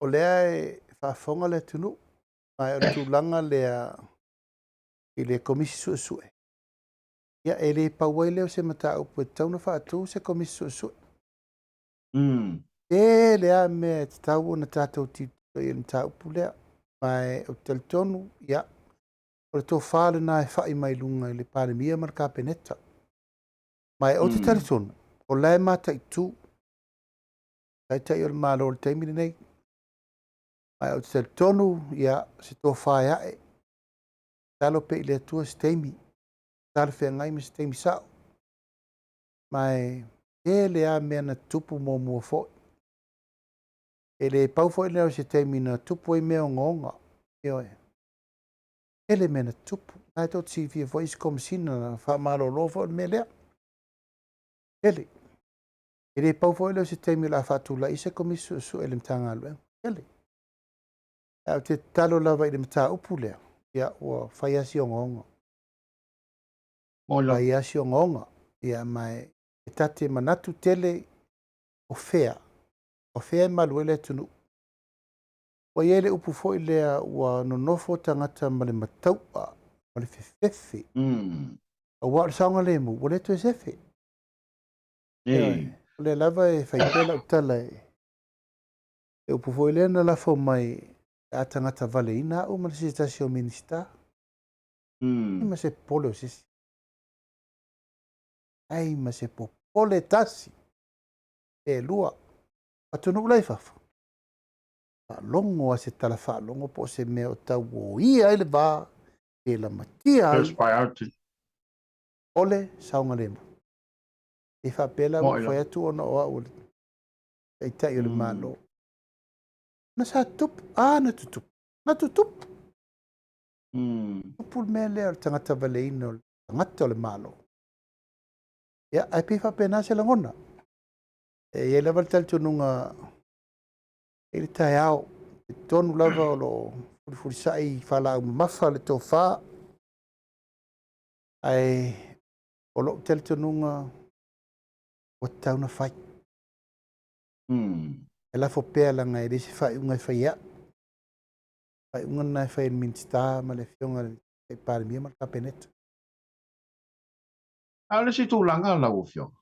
o lea e faafofoga le atunuu, ma o le tulaga lea i le Komisi Suesue, ia e le pau ai lea o se mataupu e tatau ona faatu se Komisi Suesue. Tele lava mea e tatau ona tatou tilotilo i ai i le mataupu lea, ma ou te talitonu, ia, o le tofa lena e fai mai luga i le Palemia ma le Kapeneta. Ma ou te talitonu, o la e mataitu Taitai o le Malo i le taimi lenei. Ma ou te talitonu, ia, se tofa e ae, tatalo pea i le Atua se taimi talafeagai ma se taimi sao. Ma e tele lava mea na tutupu muamua foi. E le pau foi lea o se taimi na tupu ai mea ogaoga. Ioe. Tele mea na tutupu. Na e tou te silafia foi isi Komesina na faamalolo foi o le mea lea. Tele. E le pau foi lea o se taimi o le a faatulai se Komisi Suesue i le Matagaluega. Tele. Ae ou te tatalo lava i le mataupu lea, ia ua fai lava si ogaoga. Fai lava si ogaoga. Ia ma e ta te manatu tele o fea, o fea e malu ai le atunuu. Ua i ai le upu foi lea ua nonofo tagata ma le matau'a ma le fefefe. Aua o le saogalemu ua le toe sefe. O lea lava e fai pea lau tala e. Le upu foi lea na lafo mai a tagata valeina au ma se tasi o Minisita. Ma se popole o se isi. Ai ma se popole tasi. E lua. Atunuu la i fafo. Faalogo a se tala faalogo po o se mea o tau oia ai le va pe lamatia ai. First priority. O le saogalemu. E faapea la ua fai atu ona o au o le taitai o le Malo. Na sa tupu, a na tutupu, na tutupu. Tupu le mea lea o le tagata valeina o le tagata o le Malo. Ia, ae pei faapena se lagona. E i ai lava le talitonuga i le taeao, e tonu lava o lo o fulifulisai i faalaau mamafa le tofa, ae o lou talitonuga ua tatau na fai. E lafo pea leaga e le se faaiuga e fai e au. Faaiuga lena e fai e le Minisita ma le Afioga i le Palemia ma le Kapeneta. A o le isi tulaga lau Afioga,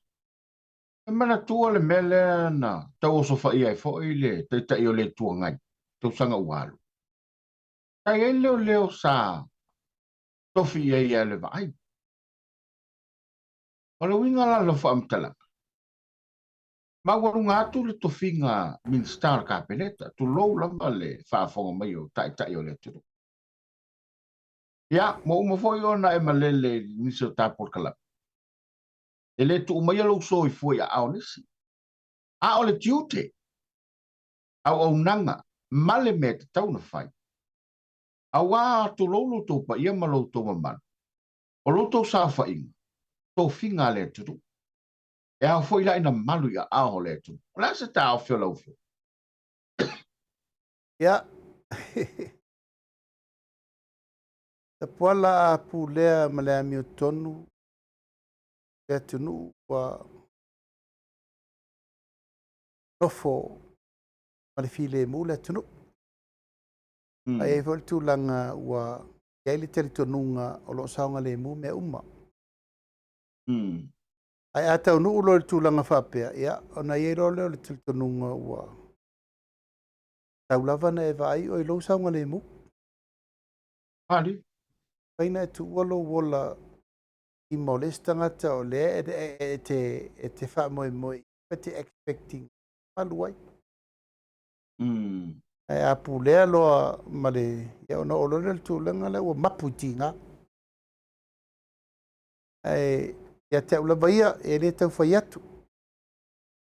e manatua le mea lea na tau osofaia ai foi le Taitai o le Itu Agai tausaga ua alu. Sa i ai le leoleo sa tofi i ai ia le vaai. O le uiga la o lau faamatalaga, maualuga atu le tofiga Minisita o le Kapeneta, tulou lava le faafofoga mai o Taitai o le atunuu. Ia, ua uma foi ona e malele i nisi o ta polokalame. E le tuu maia lou soifua i aao o nisi. A o le tiute, auaunaga ma le mea e tatau ona fai, Aua tulou lo outou paia ma lo outou mamalu, o lo outou saofaiga, tofiga a le atunuu. E ao foi la ina malu i aao o le atunuu. O le a se taofi o lau Afioga? Ia. Tapuala a pulea ma le amiotonu le atunuu ua nofo ma le filemu le atunuu. Ae i ai foi le tulaga ua i ai le talitonuga o lo o saogalemu mea uma. Ae a taunuu loa i le tulaga faapea, ia, ona i ai loa lea o le talitonuga ua tau lava ona e vaai oe i lou saogalemu. Ali. Mafai ona e tuua lou ola i ma o le isi tagata o lea e te, e te faamoemoe e te expecting malu ai. Ae a pulea loa ma le, ia ona oo loa lea i le tulaga lea ua mapu i tiga. Ae ia te au lava ia, e le tau fai atu.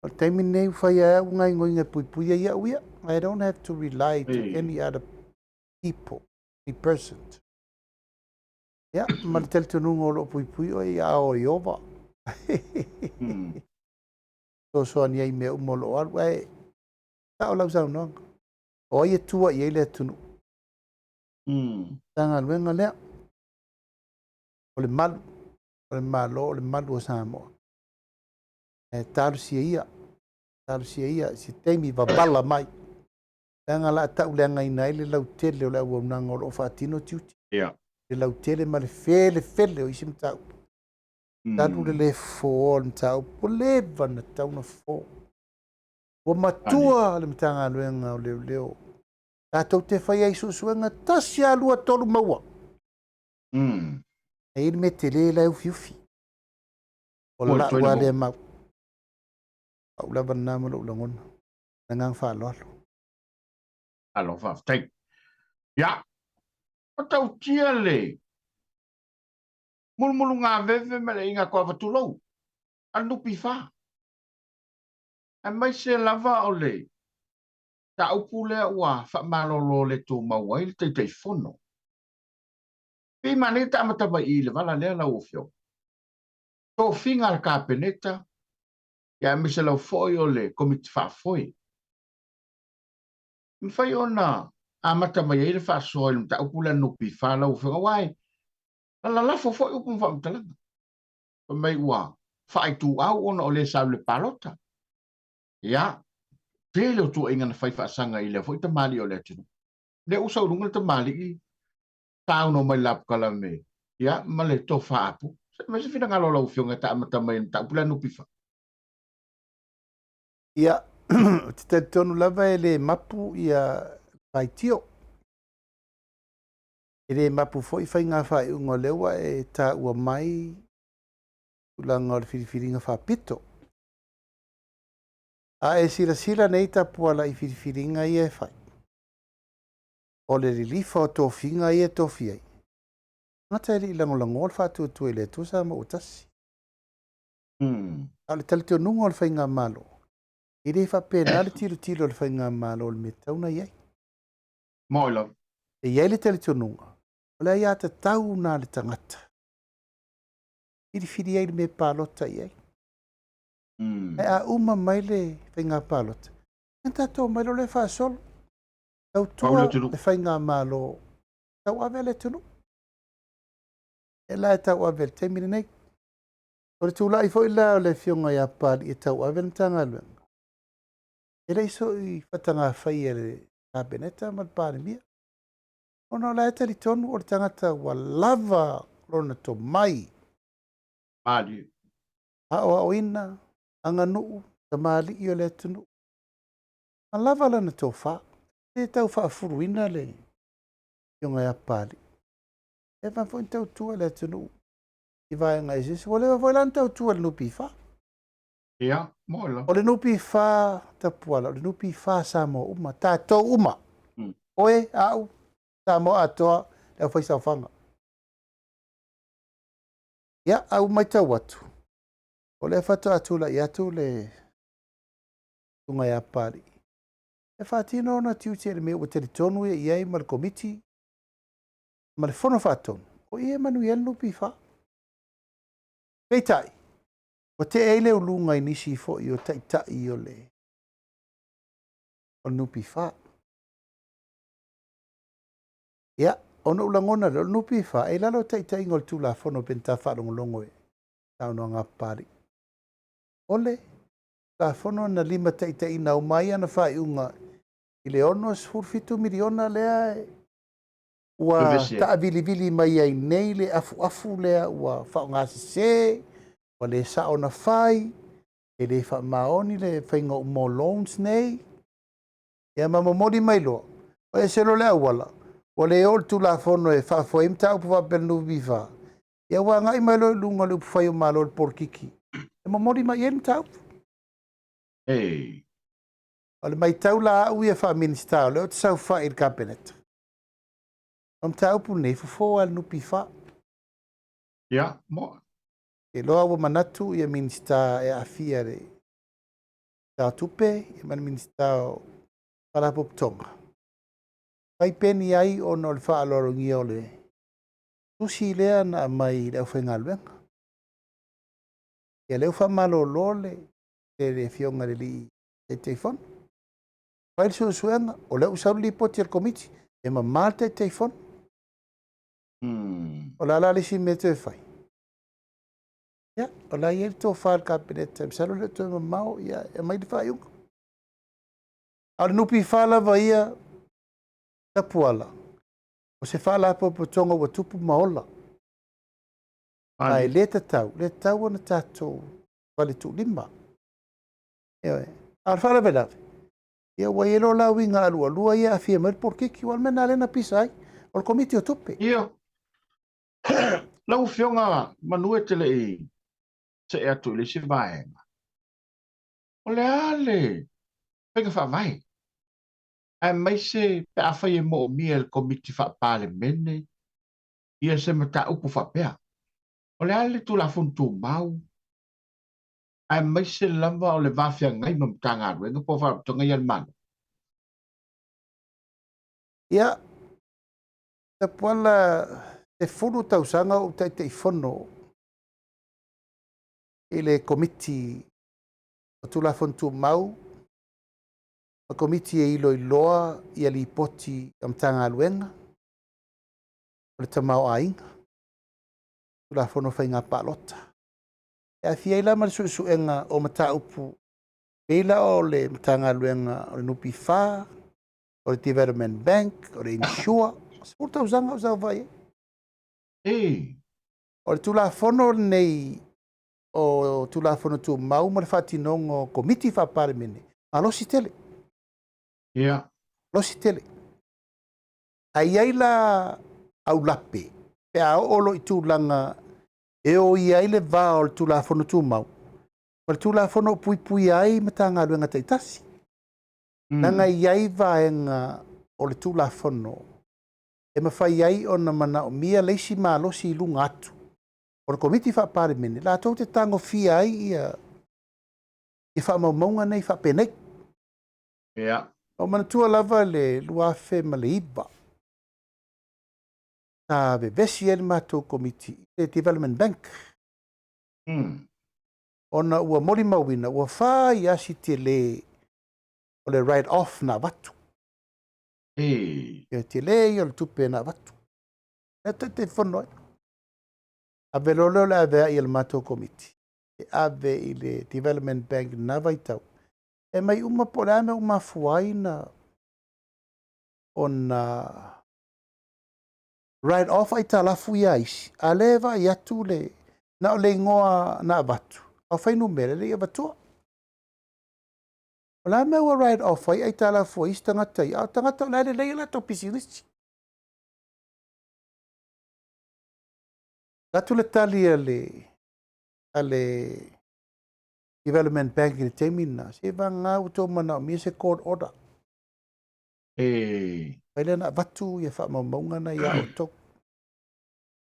O le taimi lenei ua fai ai au gaoioiga e puipui ai au ia. I don't have to rely to any other people, any person. Ia, ma le talitonuga o lo o puipui oe i aao o Ieova. Fesoasoani ai i mea uma o lo o alu. Ae sao lau saunoaga. O ai e tua i ai le atunuu? Matagaluega lea, o le malu, o le Malo, o le malu o Samoa. E talosia ia, talosia ia, se taimi vavala mai. Leaga o le a tauleagaina ai le lautele o le auaunaga o lo o faatino tiute. Le lautele ma le felefele o isi mataupu. Talu le le fofoa o le mataupu, ua leva ona tatau ona fofo. Ua matua le Matagaluega o Leoleo. Tatou te fai ai suesuega tasi lava, lua, tolu maua. E i ai le mea tele la e ufiufi. O lau lava lea mau. O au lava lena ma lou lagona. Le agaga faaaloalo. Malo faafetai. Ia, matautia le mulumulugaveve ma le aiga toava tulou, a le NPF. Aemaise lava o le mataupu lea ua faamalolo le tumau ai le Taitaifono. Pei manaia ta amata mai i i le vala lea lau Afioga. Tofiga a le Kapeneta, ia aemaise lava foi o le Komiti Faafoe. E mafai ona amata mai ai le faasoa i le mataupu lea a le NPF lau Afioga, aua e lalafo foi upu ma faamatalaga. Fai mai ua faaituau ona o le sa alu i le palota. Ia, tele o tuuaiga na fai faasaga i lea foi tamalii o le atunuu. Lea ua sau i luga le tamalii saunoa mai i le lapukalame, ia, ma le tofa apu. Se aumai se finagalo o lau Afioga e ta amata mai i le mataupu lea NPF. Ia, Ou te talitonu lava e le mapu ia faitio. E le mapu foi faiga faaiuga o lea ua e taua mai tulaga o le filifiliga faapito. A e silasila nei Tapuala i filifiliga ia e fai, o le lilifa o tofiga ia e tofi ai, tagata e le i lagolagoa le faatuatua i le Atua Samoa ua tasi. A o le talitonuga o le Faigamalo, e le faapena le tilotilo a le Faigamalo o le mea e tatau ona i ai. Moi lava. E i ai le talitonuga, o le aiatatau lena a le tagata, filifili ai le mea e palota i ai. Ae a uma mai le faiga palota, ona tatou omai loa lea e faasolo. Tautua le Faigamalo, tauave le atunuu. E la e tauave i le taimi lenei. O le tulai foi la o le Afioga ia Papalii e tauave le Matagaluega, e le i so i fatagafai e le Kapeneta ma le Palemia, ona o la e talitonu o le tagata ua lava lona tomai. Malie. Aoaoina, aganuu, tamalii o le atunuu, ma lava lana tofa. E le tau faafuluina le Afioga ia Papalii. E leva foi ona tautua le atunuu i vaega eseese. Ua leva foi la ona tautua i le NPF. Ia, mo la. O le NPF Tapuala, o le NPF Samoa uma, tatou uma. Oe, au, Samoa atoa, le aufaisaofaga. Ia, a ua matau atu, o lea faatoa tulai atu le susuga ia Papalii e faatino ona tiute i le mea ua talitonu ia i ai ma le Komiti ma le Fono Faatonu, o i e manuia ai le NPF. Peitai, ua tee ai le uluga i nisi foi o taitai o le NPF. Ia, ona ou lagona lea, o le NPF e i lalo o taitaiga o le Tulafono pe na ta faalogologo i saunoaga a Papalii. O le Tulafono na limataitaiina uma ai ana faaiuga i le $67 miliona lea ua taavilivili mai ai nei le afuafu lea ua faaaogasese, ua le sao na fai, e le faamaoni le faiga uma o loans nei. Ia ma momoli mai loa, o ese loa le auala, ua le oo le Tulafono e faafoe ai mataupu faapea le NPF, ia ua agai mai loa i luga o le upufai o Malo i le polokiki, e momoli mai i ai le mataupu. Ei. O le matau la au ia faa-Minisita, o lea ou te saofai i le Kapeneta, o mataupu nei, fofo lava e le NPF. Ia, mo. Iloa ua manatu ia Minisita e aafia i le Minisita o Tupe ma le Minisita o Faalapotopotoga, fai peni ai ona o le faaaloalogia o le tusi lea na aumai i le aufaigaluega. Ia lea ua faamalolo le le Afioga i le alii Taitaifono. Fai le suesuega, o lea ua sau le lipoti a le Komiti, e mama le Taitaifono. O le a la le isi mea toe fai? Ia, o la e i ai le tofa i le Kapeneta, masalo e le o toe mamao, ia, e aumai le faaiuga. A o le NPF lava ia, Tapuala, o se faalapotopotoga ua tupu ma ola. Ae le tatau, le tatau ona tatou faletuulima. Ioe. A o le faalavelave, ia ua i ai loa la uiga alualua ia e aafia mai le polokiki, aua o le mea lena lea na pisa ai, o le Komiti o Tupe. Ia. Lau Afioga, manu e te le i see atu i le isi vaega, o le a le faiga faavae, aemaise pe afai e moomia e le Komiti Faa-Palemene ia se mataupu faapea. O le a le Tulafono Tumau, aemaise lava o le va feagai ma Matagaluega po o Faalapotopotoga ia a le Malo? Ia, Tapuala, 10 tausaga o ou Taitaifono i le Komiti o Tulafono Tumau ma Komiti e iloiloa ia lipoti a Matagaluega o le tamaoaiga, Tulafono o Faiga Palota. E aafia ai la ma le suesuega o mataupu pei la o le Matagaluega o le NPF, o le Development Bank, o le Insure, 10 tausaga o saofai ai. Ei. O le Tulafono lenei o Tulafono Tumau ma le faatinoga o Komiti Faa-Palemene, Malosi tele. Ia. Malosi tele. Ae i ai la aulape pe a oo loa i tulaga e oia ai le va o le Tulafono Tumau ma le Tulafono o puipuia ai Matagaluega taitasi. Leaga e i ai vaega o le Tulafono e mafai ai ona manaomia le isi malosi i luga atu o le Komiti Faa-Palemene latou te tagofia ai ia faamaumauga nei faapenei. Ia. Ua manatua lava le 2009 sa vevesi ai le matou Komiti i le Development Bank. Ona ua molimauina ua fai lava si tele o le write off na avatu. E. Ia tele ia o le tupe na avatu. E Taitaifono ai. Ave loa lea o le aveai a le matou Komiti e ave i le Development Bank i lena vaitau, e aumai uma po o le a le mea ua mafua ai na ona write off aitalafu ia a isi, a o lea e vaai atu le na o le igoa na avatu, a o fuainumera e le i avatua. O le a le mea ua write off ai aitalafu a isi tagata ia, a o tagata o la e lelei a latou pisinisi. Avatu le tali a le a le Development Bank i le taimi lena, se vagana ua outou manaomia se court order. E. Fai lea na avatu ia faamaumauga na ia outou.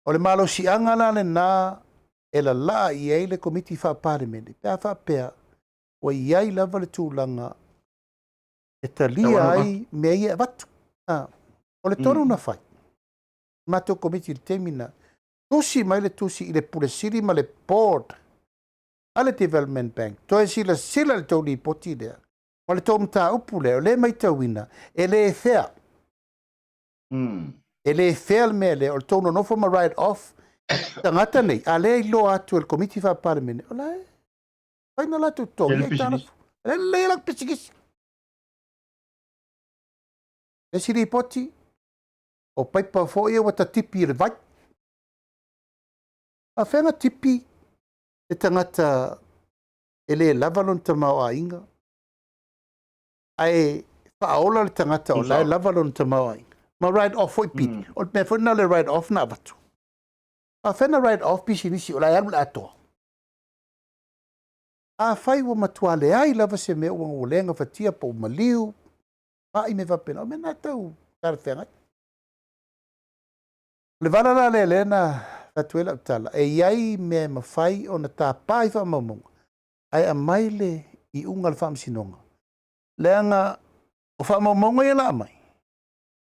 O le malosiaga la lena e lalaa i ai le Komiti Faa-Palemene pe a faapea ua i ai lava le tulaga e talia ai mea ia e avatu. O le tonu na fai, matou Komiti i le taimi lena, tusi mai le tusi i le Pule Sili ma le Board a le Development Bank, toe silasila i le tou lipoti lea ma le tou mataupu lea, o lea e matauina e le fair. E le fair le mea lea o le tou nonofo ma write off tagata nei, a lea e iloa atu e le Komiti Faa-Palemene, o la e fai na latou totogi aitalafu. E lelei latou pisinisi. Le isi lipoti, o paipa foi ia ua tatipi i le vai. Faafefea ona tipi le tagata e le lava lona tamaoaiga, ae faaola le tagata o la e lava lona tamaoaiga ma write off foi pili. O le mea foi lena o le write off na avatu. Faafefea ona write off pisinisi o la e alu i le atoa? Afai ua matua leai lava se mea ua le gafatia po o maliu, mai mea faapena, o mea na tau talafeagai. O le vala la lea lea na fai atu ai lau tala, e i ai mea e mafai ona tapa i faamaumauga, ae aumai le iuga a le Faamasinoga. Leaga o faamaumauga ia la aumai,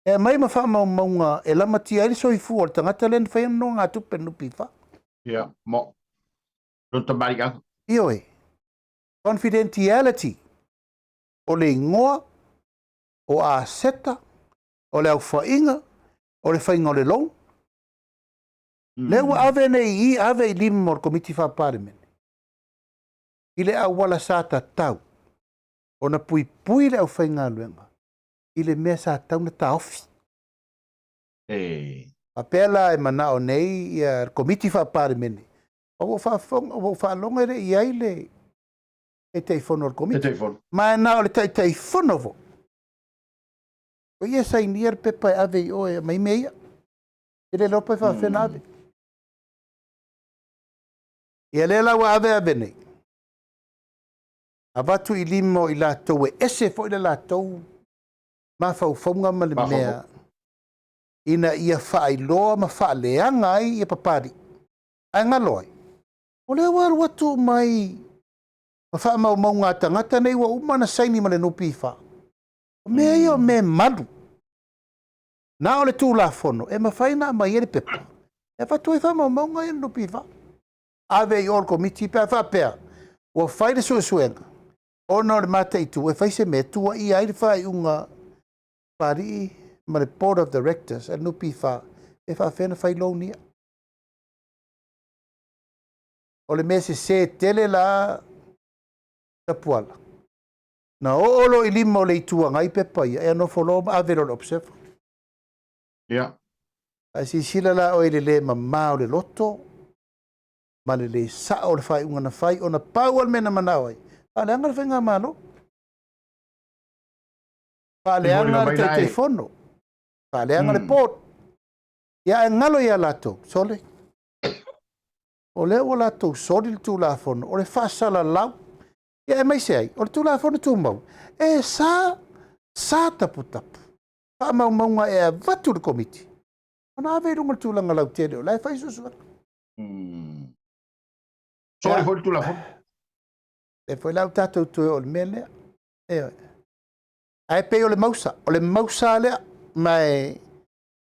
e aumai ma faamaumauga e lamatia ai le soifua o le tagata lea na faia nonogatupe le NPF. Ia, mo. Lona tamaliiaga. Ioe. Confidentiality o le igoa, o aseta, o le aofaiga, o le faiga o le loan. Lea ua ave nei i i, ave i lima o le Komiti Faa-Palemene i le auala sa tatau ona puipui le aufaigaluega i le mea sa tatau ona taofi. E. Faapea la e manao nei ia le Komiti Faa-Palemene, ua ou faafofoga, ua ou faalogo e le i ai le Taitaifono o le Komiti. Taitaifono. Ma e na o le Taitaifono foi. O ia e sainia le pepa e ave i o e aumai mea ia. E le iloa pe faafefea ona ave. Ia lea la ua ave ave nei, avatu i lima o i latou e ese foi le latou mafaufauga ma le mea ina ia faailoa ma faaleaga ai ia Papalii. Ae galo ai, o lea ua alu atu mai ma faamaumauga a tagata nei ua uma ona saini ma le NPF. O mea ia o mea e malu. Na o le Tulafono e mafai ona aumai ai le pepa e avatu ai faamaumauga ia le NPF. Ave i o le Komiti pe a faapea ua fai le suesuega ona o le mataitu e fai se mea e tuuaia ai le faaiuga Papalii ma le Board of Directors a le NPF e faafefea ona fai loan ia. O le mea sese tele la Tapuala, na oo loa i lima o le Itu Agai pepa ia, e nofo loa ma ave loa i le Observer. Ia. Ae silasila la oe i le le mama o le loto ma le le sao o le faaiuga na fai, ona pau lava le mea na manao ai, faaleaga le faigamalo. Faaleaga le Taitaifono, faaleaga le Board. Ia ae galo ia latou, sole. O lea ua latou soli le Tulafono, o le faasalalau. Ia aemaise ai, o le Tulafono Tumau, e sa, sa taputapu faamaumauga e avatu i le Komiti, ona ave i luga o le tulaga lautele, o la e fai suesuega. Soli foi le Tulafono. E foi la ua tatou toe oo i le mea lea. Ioe. Ae pei o le mausa, o le mausa lea, ma e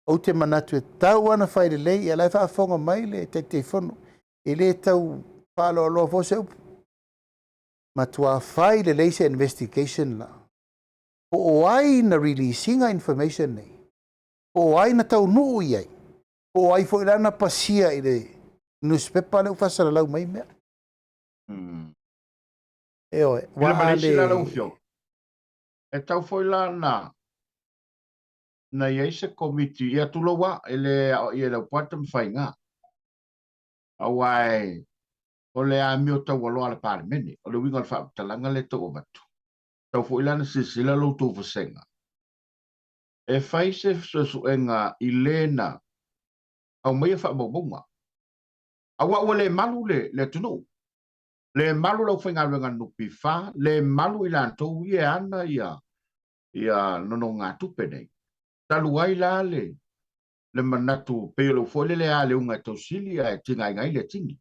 ou te manatu e tatau lava ona fai lelei, ia la e faafofoga mai le Taitaifono, e le tau faaaloaloa foi se upu. Matua fai lelei se investigation la. Po o ai na release ina information nei, po o ai na taunuu i ai, po o ai foi la na pasia i le newspaper lea ua faasalalau mai mea. Ioe, Ila ma le isi la lau Afioga, e tau foi la na na i ai se komiti, ia tulou a, e le aoaia e Laupua Tamafaiga, aua e o le amio taualoa a le Palemene, o le uiga o le faamatalaga lea e tau avatu. Tau foi la na silasila lo outou vasega, e fai se suesuega i le na aumaia faamaumauga, aua ua le malu le, le atunuu, le malu le aufaigaluega a le NPF, le malu i latou ia e ana ia ia nonogatupe nei. Talu ai la le le manatu pei o le foi lele a le uga e tausili ae tigaina ai le tini.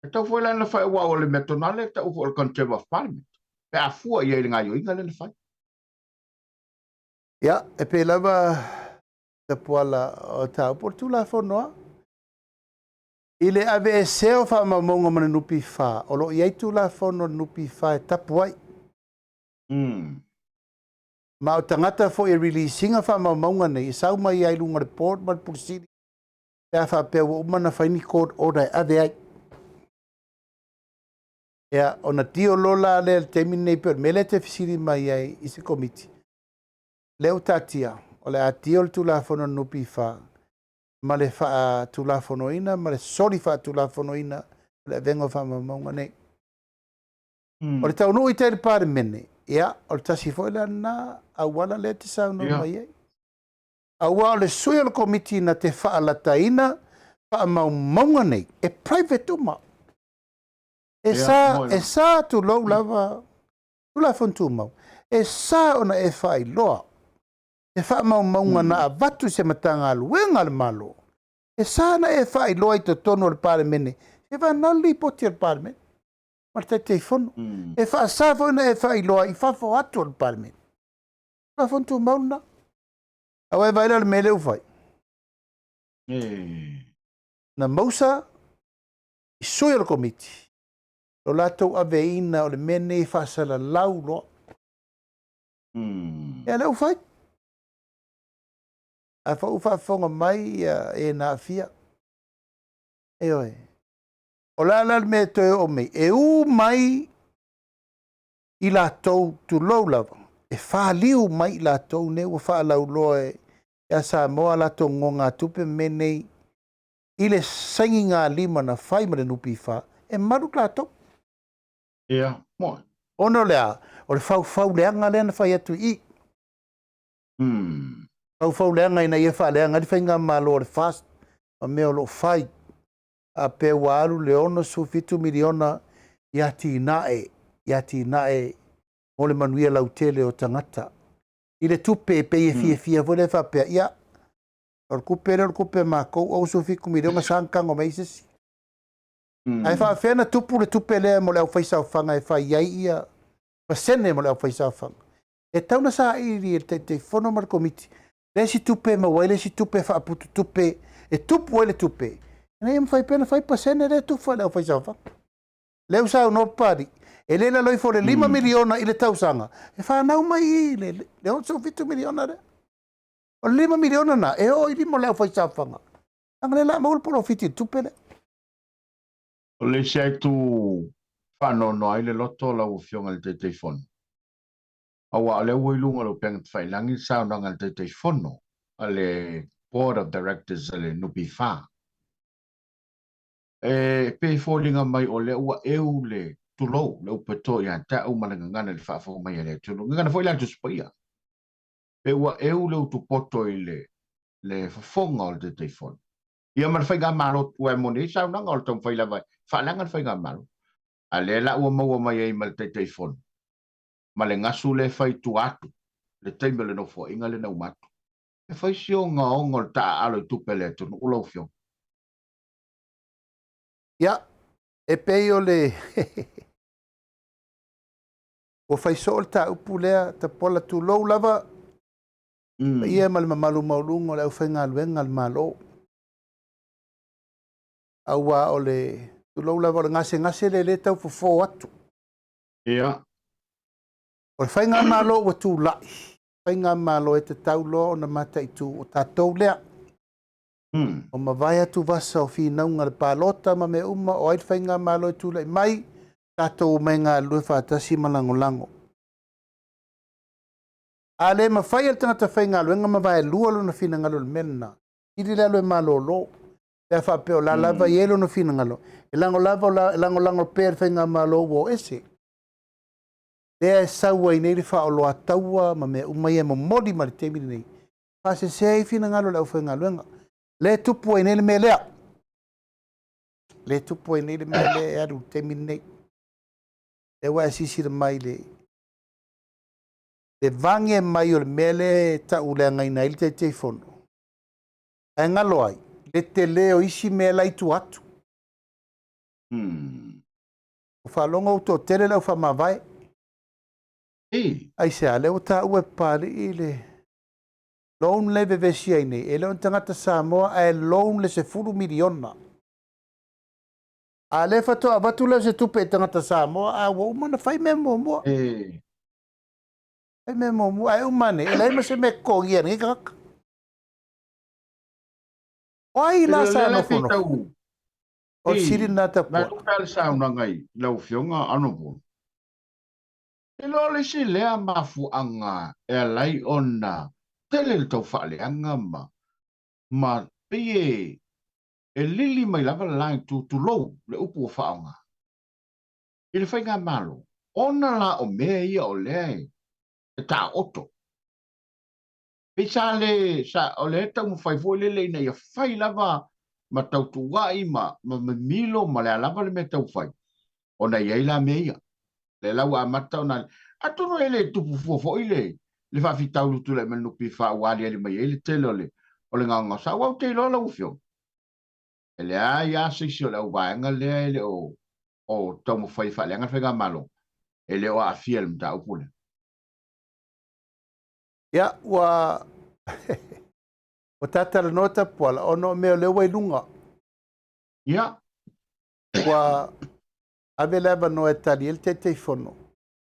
E tau foi la na fai aua o le mea tonu lava lea e tau foi o le contempt of parliament pe a fua i ai i le gaoioiga lea na fai. Ia, e pei lava Tapuala o mataupu o le Tulafono lava. I le aveesea o faamaumauga ma le NPF, o lo o i ai Tulafono a le NPF e tapu ai. Ma o tagata foi e release ina faamaumauga nei, e sau mai ai i luga o le board ma le Pule Sili pe a faapea ua uma ona fai ni court order e ave ai. Ia, ona deal loa la lea i le taimi lenei, pei o le mea lea e te fesili mai ai i se komiti, lea ua taatia, o le a deal le Tulafono a le NPF ma le faatulafonoina ma le soli faatulafonoina o le avega o faamaumauga nei. O le taunuu i tai i le Palemene, ia, o le tasi foi la lena auala lea e te saunoa mai ai. Aua o le sui o le Komiti na te faalataina faamaumauga nei, e private uma. E sa, e sa tulou lava Tulafono Tumau, e sa ona e faailoa se faamaumauga na avatu i se Matagaluega a le Malo, e sa ona e faailoa i totonu o le Palemene, se vanao le lipoti a le Palemene ma le Taitaifono. E faasa foi ona e faailoa i fafo atu o le Palemene. Tulafono Tumau lena. Aua e vaai la i le mea lea ua fai. Na mausa i sui o le Komiti lo latou aveina o le mea nei e faasalalau loa. Ia lea ua fai. A foi ua faafofoga mai ia e na aafia. Ioe. O le a la le mea e toe oo mai? E u mai i latou, tulou lava, e faliu mai i latou nei ua faalauloa ia Samoa a latou nonogatupe ma mea nei i le sainigalima na fai ma le NPF, e malu latou. Ia, moe. Ona o le a? O le faufau leaga lea na fai atu i i. Faufau leaga ina ia faaleaga ai le faigamalo a le FAST ma mea o lo o fai. A pea ua alu le 67 miliona i atinae, i atinae mo le manuia lautele o tagata. I le tupe e pei e fiafia foi lea faapea, ia, o le tupe lea o le tupe a matou, 67 miliona sa na tago mai ai se isi. Ae faafefea na tupu le tupe lea mo le aufaisaofaga e fai ai ia pasene mo le aufaisaofaga? E tatau ona saili e le Taitaifono ma le Komiti le isi tupe e maua ai le isi tupe e faapututupe e tupu ai le tupe ina ia mafai pea ona fai pasene lea e tufa i le aufaisaofaga. Lea ua saunoa Papalii, e le lalo ifo o le $5 miliona i le tausaga e fanau mai i le $67 miliona lea. O le $5 miliona lena e oo i lima o le aufaisaofaga, leaga o lea o le a maua le polofiti i le tupe lea. O le isi lava itu faanoanoa ai le loto lau Afioga i le Taitaifono, aua o lea ua i luga o le upega tafailagi le saunoaga a le Taitaifono a le Board of Directors a le NPF. E pei e foliga mai o lea ua eu le Tulou le upu e to ia te au ma le gagana i le faafofoga mai a le atunuu. Gagana foi le Tusi Paia. Pe ua eu le utu poto i le le fofoga o le Taitaifono. Ia ma le Faigamalo ua e moni ai saunoaga o le taumafai lava e faaleaga le Faigamalo. A lea la ua maua mai ai ma le Taitaifono ma le gasu lea e fai i tua atu le taimi o le nofoaiga lea na uma atu. E fai si ogaoga o le taaalo i tupe a le atunuu lau Afioga. Ia, e pei o le ua fai soo le taupu lea, Tapola, tulou lava paia ma le mamalu maualuga o le aufaigaluega a le Malo. Aua o le, tulou lava, o le gasegase lea lea e tau fofo atu. O le faigamalo ua tulai, faigamalo e tatau loa ona mataitu o tatou lea. Ua mavae atu vasa o finauga le palota ma mea uma, o ai le faigamalo e tulai mai, tatou omai galulue faatasi ma lagolago. A le mafai e le tagata faigaluega ma vaelua lona finagalo i le mea lena, sili le alu e malolo. Pe a faapea o la lava e i ai lona finagalo, e lagolago, e lagolago pea i le faigamalo ua o ese. Lea e sau ai nei le faaoloataua ma mea uma ia e momoli mai le taimi lenei, faasese ai finagalo o le aufaigaluega. Lea e tupu ai nei le mea lea. Lea e tupu ai nei le mea lea e alu i le taimi lenei. Lea ua e silasila mai le le vage mai o le mea lea e tauleagaina ai le Taitaifono, ae galo ai le tele o isi mea la i tua atu. Ua faalogo ua toatele le au faamavae. Aisea? Lea ua taua e Papalii le loan lea e vevesi ai nei, e le o ni tagata Samoa ae loan le $10 miliona. A lea faatoa avatu lea o se tupe i tagata Samoa, a ua uma ona fai mea muamua. Fai mea muamua, ae uma ane, e leai ma se mea e totogia e lenei tagata. O ai la sa nofonofo? O le sili lena Tapuala. Na tupe le saunoaga i lau Afioga Honourable. E le o le isi lea mafuaaga e ala ai ona tele le taufaaleaga ma ma pei e e lili mai lava le la itu, tulou le upu ua faaaoga, i le faigamalo, ona la o mea ia o lea e e taooto. Pei sa le, sa, o lea e taumafai foi lele ina ia fai lava ma tautuuai ma, ma mimilo ma le a lava le mea taufai, ona e i ai la mea ia. Lea la ua amata ona, atonu e le tupu fua foi le, le faafitauli ua tulai mai le NPF ua aliali mai ai le tele o le, o le gaogaosa. Aua ou te iloa lau Afioga, e leai lava se isi o le auvaega lea e le o, o taumafai e faaleaga le faigamalo, e le o aafia i le mataupu lea. Ia, ua ua ta talanoa Tapuala ona o mea o lea ua i luga. Ua ave le avanoa e tali ai le Taitaifono,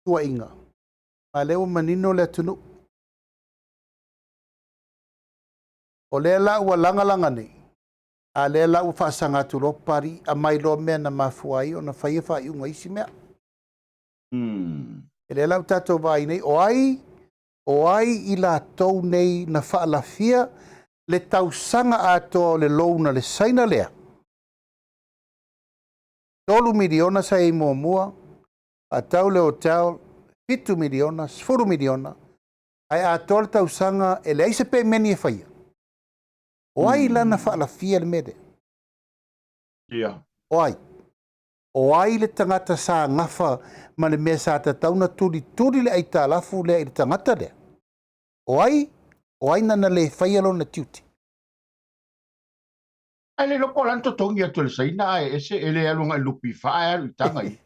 tuuaiga, a lea ua manino le atunuu. O lea la ua lagalaga nei, a lea la ua faasaga atu loa Papalii, aumai loa mea na mafua ai ona faia faaiuga i isi mea. E lea la ua tatou vaai nei, o ai, o ai i latou nei na faalafia le tausaga atoa o le loan a le Saina lea? $3 miliona sa i ai muamua, faatau le hotel, $7 miliona, $10 miliona, ae atoa le tausaga e leai se pemeni e faia. O ai la na faalafia le mea lea? O ai? O ai le tagata sa gafa ma le mea sa tatau ona tulituli le aitalafu lea i le tagata lea? O ai? O ai nana le faia lona tiute? Ae le iloa po o le a le totogi atu e le Saina ae ese e le alu agai i le NPF ae alu i taga ia.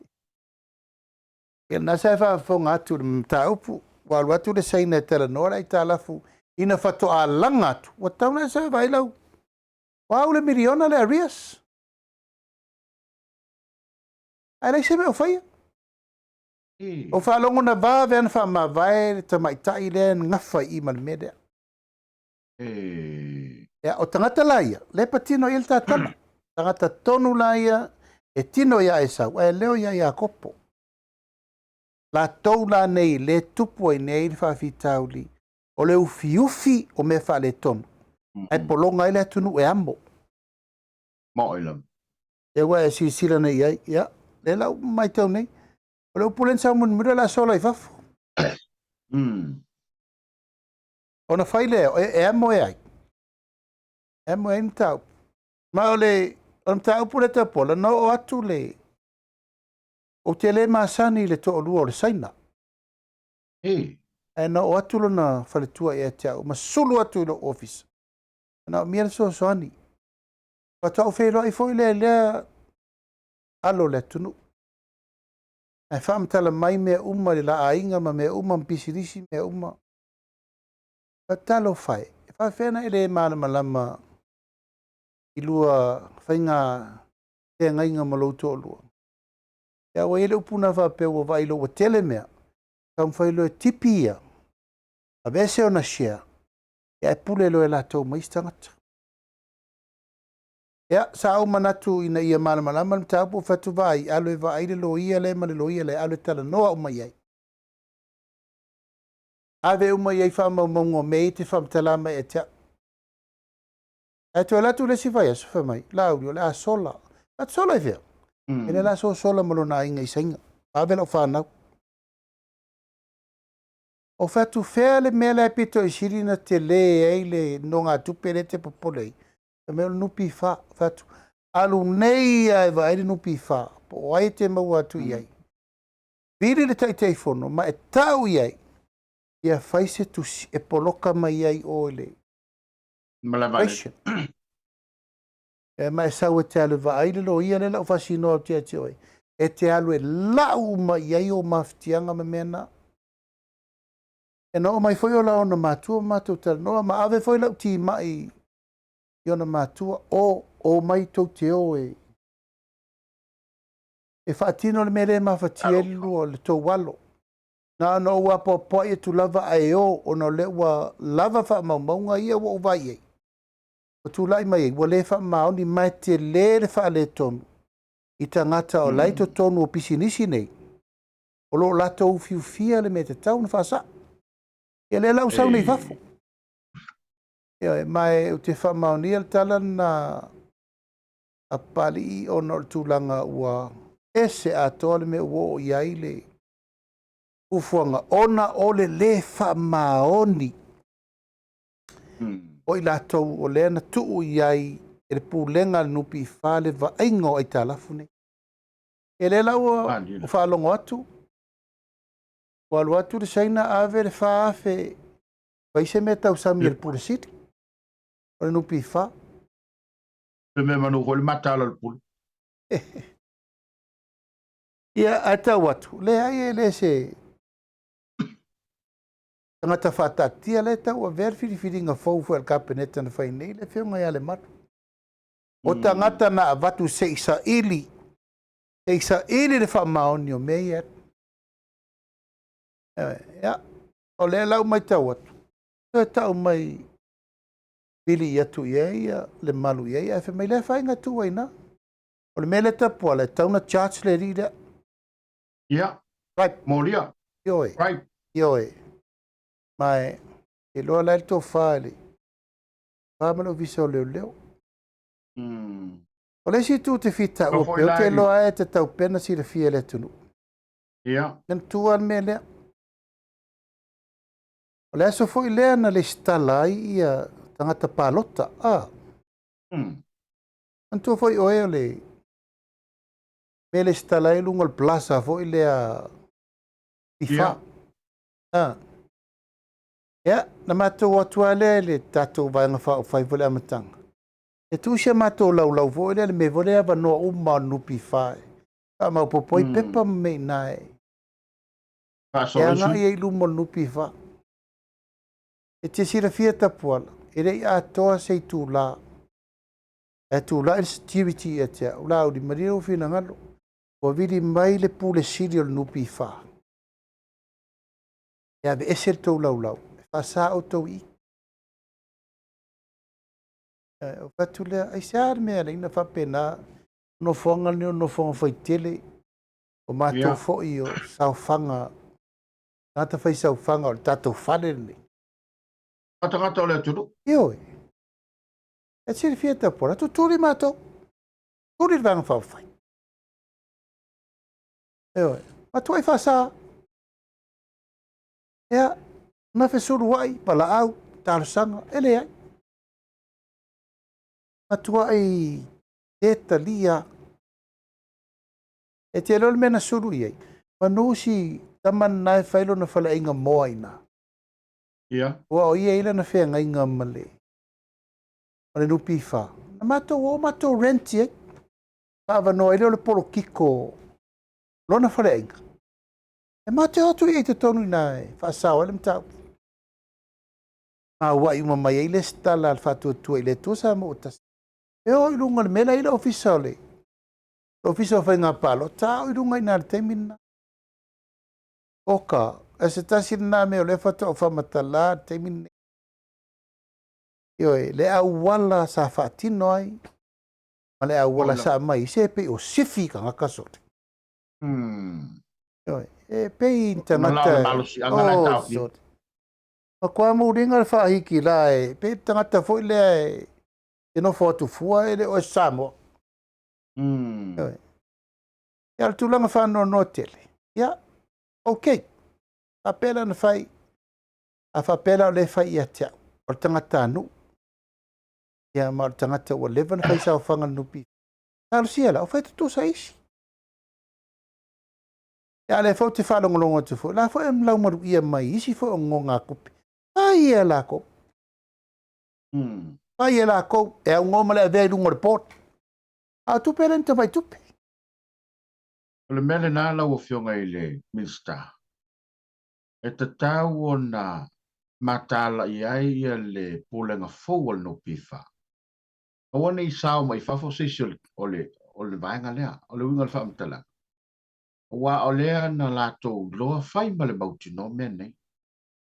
Ia lena sa e faafofoga atu i le mataupu, ua alu atu le Saina e talanoa le aitalafu ina faatoa laga atu, ua tatau ona e sau e vaai lau, ua au le miliona le arrears. Ae leai se mea o faia. O faalogo na vave ana faamavae le tamaitai lea na gafa i i ma le mea lea. Ia, o tagata la ia, lea e patino i ai le tatala. Tagata tonu la ia e tino iā Esau, ae leo iā Iakopo. Latou la nei le tupu ai nei le faafitauli o le ufiufi o mea faaletonu, ae pologa ai le atunuu e amo. Maoi lava. Lea ua e silasila nei i ai, ia, lea la ua matau nei. O le upu lea na sau mulimuli o le a sola i fafo. Ona fai lea, e amo e ai. E amo e ai mataupu. Ma o le mataupu lea Tapuala, na oo atu le... Ou te le masani i le toalua o le Saina. Ae na oo atu lona faletua ia te au, ma sulu atu i lou ofisa. Na manaomia le fesoasoani. Faatoa ou feiloai foi lea i lea alo o le atunuu. Ae faamatala mai mea uma i le la aiga ma mea uma ma pisinisi mea uma. Talofa e, e faapefea ona e le malamalama i lua faiga feagaiga ma lou toalua. Ia ua i ai le upu na faapea ua vaai loa ua tele mea, taumafai loa e tipi ia, aveese ona share, ia ae pule loa e latou ma isi tagata. Ia, sa ou manatu ina ia malamalama le mataupu, ou fai atu, vaai, alu e vaai le loia lea ma le loia lea, alu e talanoa uma i ai. Ave uma i ai faamaumauga o mea ia e te faamatala mai ia te au. Ae toe alu atu le isi vaiaso, fai mai, Laauli, o le a sola. A te sola i fea? E le la sola ma lona aiga i Saina. Ave lau fanau. O fai atu fea le mea lea pito i sili na tele ai le nogatupe lea e te popole ai. Fai mai o le NPF. Fai atu, alu nei lava e vaai le NPF, po o ai e te maua atu i ai. Vili le Taitaifono ma e tau i ai, ia fai se tusi e poloka mai ai oe le Malaevaalele. E ma e sau e te alu e vaai le loia lea lau faasinoa atu ia te oe, e te alu e lau uma i ai ou mafatiaga ma mea na. E na oo mai foi o la ona matua ma matou talanoa, ma ave foi lau timai i ona matua, o, o mai tou te o e, e faatino le mea lea e mafatia ai le lua o le tou alo. Na ona ou apoapoai atu lava ae o, ona o lea ua lava faamaumauga ia ua ou vaai i ai. Ua tulai mai ai, ua le faamaoni, ma e tele le faaletonu i tagata o la e i totonu o pisinisi nei, o lo o latou ufiufia le mea e tatau ona faasao. Ia lea la ua sau nei i fafo. Ioe, ma e ou te faamaonia le tala lena a Papalii ona o le tulaga ua ese atoa le mea ua oo i ai le fuafuaga ona o le lē faamaoni o i latou o lea na tuu i ai e le pulega a le NPF le vaaiga o aitalafu nei. Ia lea la ua faalogo atu, ua alu atu le Saina ave le 4,000 fai se mea tausami a le Pule Sili o le NPF. Le mea manu foi le mataala o le pule. Ia, ae tau atu, leai e le se tagata faataatia lea e tau avea le filifiliga fou foi a le Kapeneta na fai nei le afioga ia Lemalu. O tagata na avatu se i saili, se i saili le faamaoni o mea ia. Ia, o lea la ua matau atu, toe tau mai vili atu i ai ia Lemalu i ai, ae fai mai le afaina tuu ai na. O le mea lea Tapuala, e tatau ona charge le alii lea. Ia. Right. Molia. Ioe. Right. Ioe. Ma e iloa la e le tofa i le fa ma le ofisa o leoleo. O le isi itu te fitaua Foi pea, la te i- iloa e te taupena silafia e le atunuu. Ia. Na matua le mea lea. O le aso foi lea na lesitala ai ia tagata palota. Ah. Manatua foi oe o le mea lesitala ai luga o le plaza foi lea FIFA. Ia. Ah. Ia, na matou atu lava lea i le tatou vaega faaupufai foi i le amataga. E tuu si a matou laulau foi lea, le mea foi lea e avanoa uma o le NPF e faamaopoopo ai pepa ma mea i ina e e Faasolo ai sui. agai ai i luma o le NPF. E te silafia Tapuala, e le i atoa se itula, ae tulai le security ia te au, Laauli, malie lou finagalo, ua vili mai le Pule Sili o le NPF e aveese le tou laulau, e faasa outou i i. O fai atu lea, aisea le mea e ala ai ona faapena, nofoaga lenei o nofoaga faitele, o matou foi o saofaga, tagata fai saofaga o le tatou fale lenei. O tagata o le atunuu. Ioe. E silafia Tapuala, tutuli matou, tuli le vaega faaupufai. Ioe. Matuai faasa. Ia, na fesulua'i, valaau, talosaga, e leai. Matuai le talia. E te iloa le mea na sulu i ai, manu si tama lena e fai lona faleaiga moa i ina. Ia. Aua o ia e i ai lana feagaiga ma le ma le NPF. Na matou o matou rent i ai. Faaavanoa ai lea o le polokiko lona faleaiga. E matou o atu i ai i totonu i ina e faasao ai le mataupu. Mauai uma mai ai le lesitala a le Faatuatua i le Atua Samoa ua Tasi. E o i luga o le mea la e i ai le Ofisa o le Ofisa o Faiga Palota, a o i luga i ina i le taimi lena. Oka, o se tasi lena mea o lea faatoa ou faamatala i le taimi lenei. Ioe, le auala sa faatino ai ma le auala sa aumai, se pei o sifi tagata sole. Ioe, e pei ni tagata. Oh, sole. Matua muliga le faahikila e pei le tagata foi lea e nofo atu fua e le o e Samoa. Ioe. Ia, o le tulaga faanoanoa tele. Ia, okay. Faapea la na fai, a faapea la o lea e fai ia te au, o le tagatanuu, ia ma o le tagata ua leva ona fai saofaga i le NPF. Talosia la, o fai tutusa isi. Ia, a o lea foi ou te faalogologo atu foi, o la foi e laumaluia mai isi foi o nonogatupe. Fai e lakou. Fai e lakou, e aunoa ma le avea i luga o le board. A o tupe le ni tamai tupe. O le mea lena lau Afioga i le Minisita, e tatau ona mataala i ai le pulega fou a le NPF. Aua ne i sao mai fafo se isi o le vaega lea, o le uiga o le faamatalaga. Aua o lea na latou iloa fai ma le mautinoa mea nei.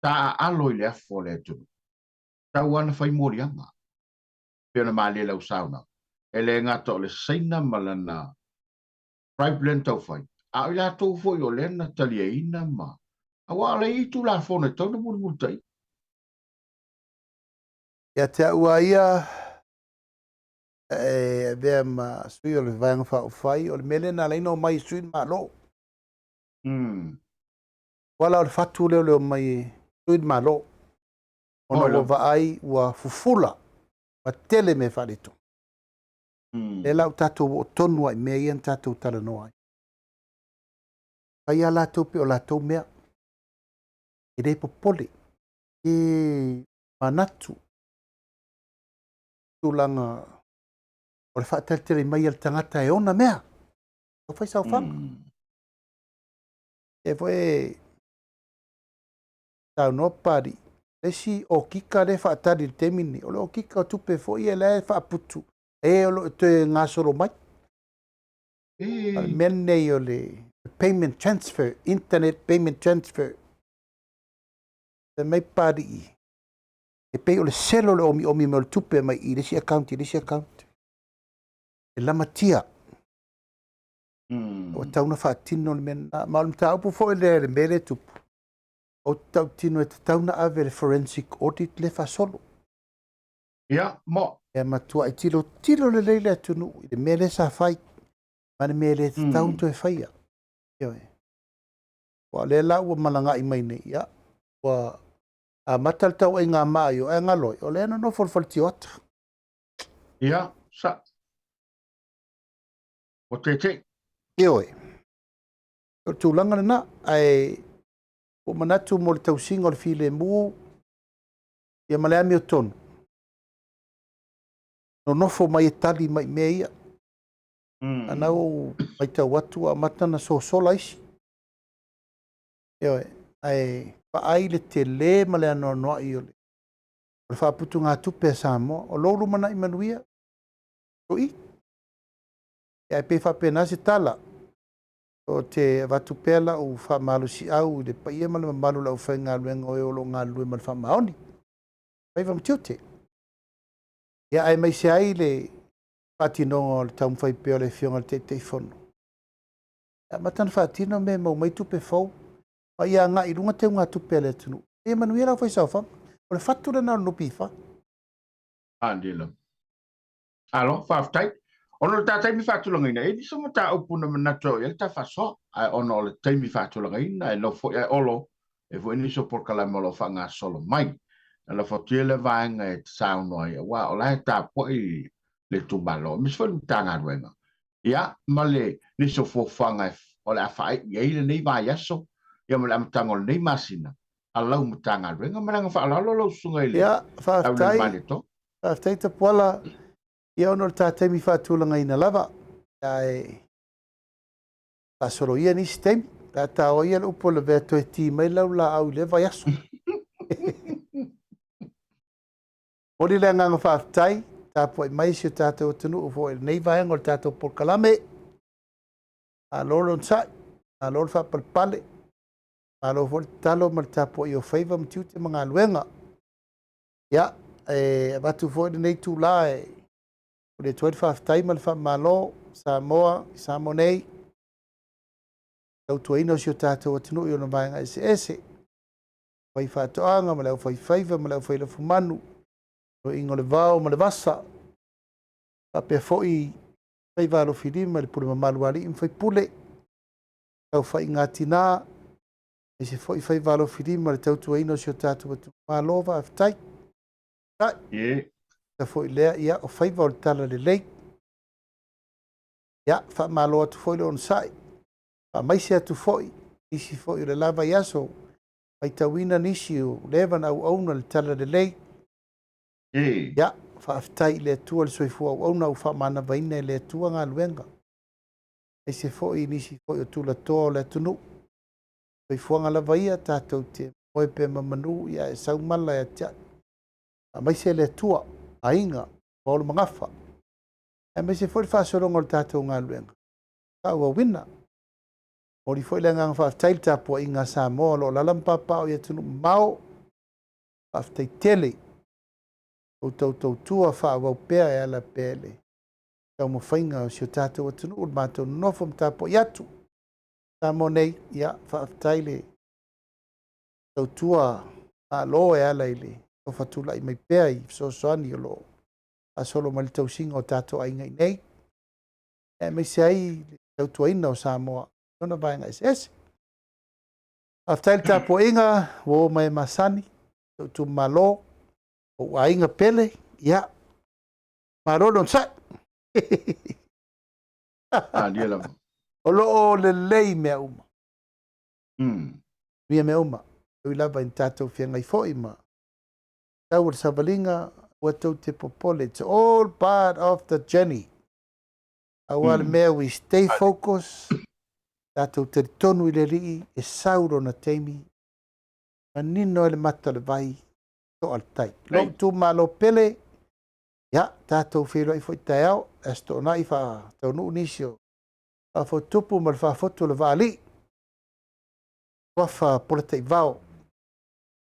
Taaalo i le afu o le atunuu. Tau lava na fai moliaga. Pei ona malie lau saunoaga. E le gata o le Saina ma lana bribe lea na taufai, a o i latou foi o lea na taliaina ma... Aua o lea e i ai Tulafono e tatau ona mulimulitaia. Ia te au lava ia, e avea ma sui o le Vaega Faaupufai, o le mea lea na ala ai ona omai e sui le Malo. Aua la o le fatu lea o le omai e sui le Malo, ona ua vaai ua fufula ma tele mea faaletonu. Lea la ua tatou oo tonu lava i mea ia na tatou talanoa ai. Fai lava latou pei o latou mea. E le popole, e manatu tulaga o le faatalitali mai a le tagata e ona mea. Tau fai saofaga. E foi e saunoa Papalii, le isi okika lea e faatali i le taimi lenei, o le okika o tupe foi ia la e faaputu, e o lo o toe gasolo mai. O le mea lenei o le payment transfer, internet payment transfer. Fai mai Papalii, e pei o le selo o le omiomi mai o le tupe mai i le isi account i le isi account. E lamatia. Ua tatau ona faatino le mea lena. Ma o le mataupu foi lea i le mea lea e tupu, ou te tautino e tatau ona ave le forensic audit lea faasolo. Ia, mo. Ia matuai tilotilo lelei le atunuu i le mea lea sa fai, ma le mea le tatau ona toe faia. Ioe. Aua o lea la ua malagai mai nei, ia, ua amata le tauaiga maa i o, ae galo ai, o lea e nonofo i le faletioata. Ia, sa. Ua tete. Ioe. O le tulaga lena, ae ua manatu mo le tausiga o le filemu, ia ma le amiotonu, nonofo mai e tali mai mea ia. Ana ua matau atu ua amata ona sosola isi. Ioe, ae vaai le tele ma le anoanoai o le faaputugatupe a Samoa. O lou lumanai manuia, o i. Ae pei faapena se tala. O te avatu pea lau faamalosiau i le paia ma le mamalu o le aufaigaluega o e o lo o galulue ma le faamaoni. Faiva ma tiute. Ia, aemaise ai le faatinoga o le taumafai pea o le Afioga i le Taitaifono. E amata ona faatino mea e maua mai tupe fou, ma ia agai i luga teugatupe a le atunuu. Ia manuia lau faisaofaga. O le fatu lena o le NPF. Alo, faafetai. Ona o le ta taimi faatulagaina, e le se mataupu na manatu ai i ai le ta faasoa, ae ona o le taimi faatulagaina e nofo foi ae Olo, e foi nisi o polokalame o lo o faagasolo mai. Na lafo atu ia lea vaega e te saunoa ai, aua o la e tapuai le itumalo, aemaise foi le Matagaluega, ia, ma le nisi o fuafuaga o le a faaiu i ai lenei vaiaso, ia ma le amataga o lenei masina, a lau Matagaluega. Ma le agaga faaaloalo lau susuga i le Ia, faafetai. Malietoa. Faafetai Tapuala. Ia ona o le ta taimi faatulagaina lava, ae faasolo ia nisi taimi. Pe a taoa ia le upu o lavea toe ti mai lau laau i lea vaiaso. Momoli le agaga faafetai, tapuai mai si o tatou atunuu foi i lenei vaega o le tatou polokalame. Malo le onosai, malo le faapalepale, malo foi le tatalo ma le tapuai o faiva ma tiute ma galuega. Ia, e avatu foi lenei itula e momoli atu ai le faafetai ma le faamalo Samoa i Samoa nei, tautuaina o si o tatou atunuu i ona vaega eseese, faifaatoaga ma le aufaifaiva ma le aufailafumanu, loiga o le vao ma le vasa, faapea foi faiva alofilima i le pule mamalu a alii ma faipule, saofaiga a tina, aemaise foi faiva alofilima i le tautuaina o si o tatou atunuu. Malo faafetai. Ta foi lea, ia, o faiva o le tala lelei. Ia, faamalo atu foi le onosai, faamaise atu foi nisi foi o le la vaiaso, faitauina nisi o leva na auauna le tala lelei. Ia, faafetai i le Atua le soifua auauna ua faamanavaina e le Atua galuega. Aemaise foi nisi foi o tulatoa o le atunuu. Soifuaga lava ia tatou te moe pea ma manu, ia e sau mala e atiae. Faamaise le Atua, aiga, maolo magafa. Aemaise foi le faasologa o le tatou galuega, faaauauina. Momoli foi le agaga faafetai i le tapuaiga a Samoa o lo o alaala ma papaaao i atunuu mamao. Faafetai tele o outou tautua faaauau pea e ala pea i le taumafaiga o si o tatou atunuu, le matou nonofo ma tapuai atu. Samoa nei, ia, faafetai le tautua malo e ala i le tofa tulai mai pea i fesoasoani o lo o faasolo mai le tausiga o tatou aiga i nei, aemaise ai le tautuaina o Samoa i ona vaega eseese. Faafetai le tapuaiga, ua oo mai e masani, lou itumalo, ou aiga pele, ia, malo le onosai. Malie lava. O lo o lelei mea uma. Mea mea uma. Ui lava i tatou feagai foi ma tau o le savaliga, ua tou te popole. It's all part of the journey. Aua le mea, we stay focused, tatou talitonu i le Alii e sau lona taimi, manino ai le mata o le vai, toa le tai. Lou itumalo pele, ia, tatou feiloai foi taeao, Aso Toonai faataunuu nisi o faafotutupu ma le faafotu o le vaalii. Suafa Polataivao,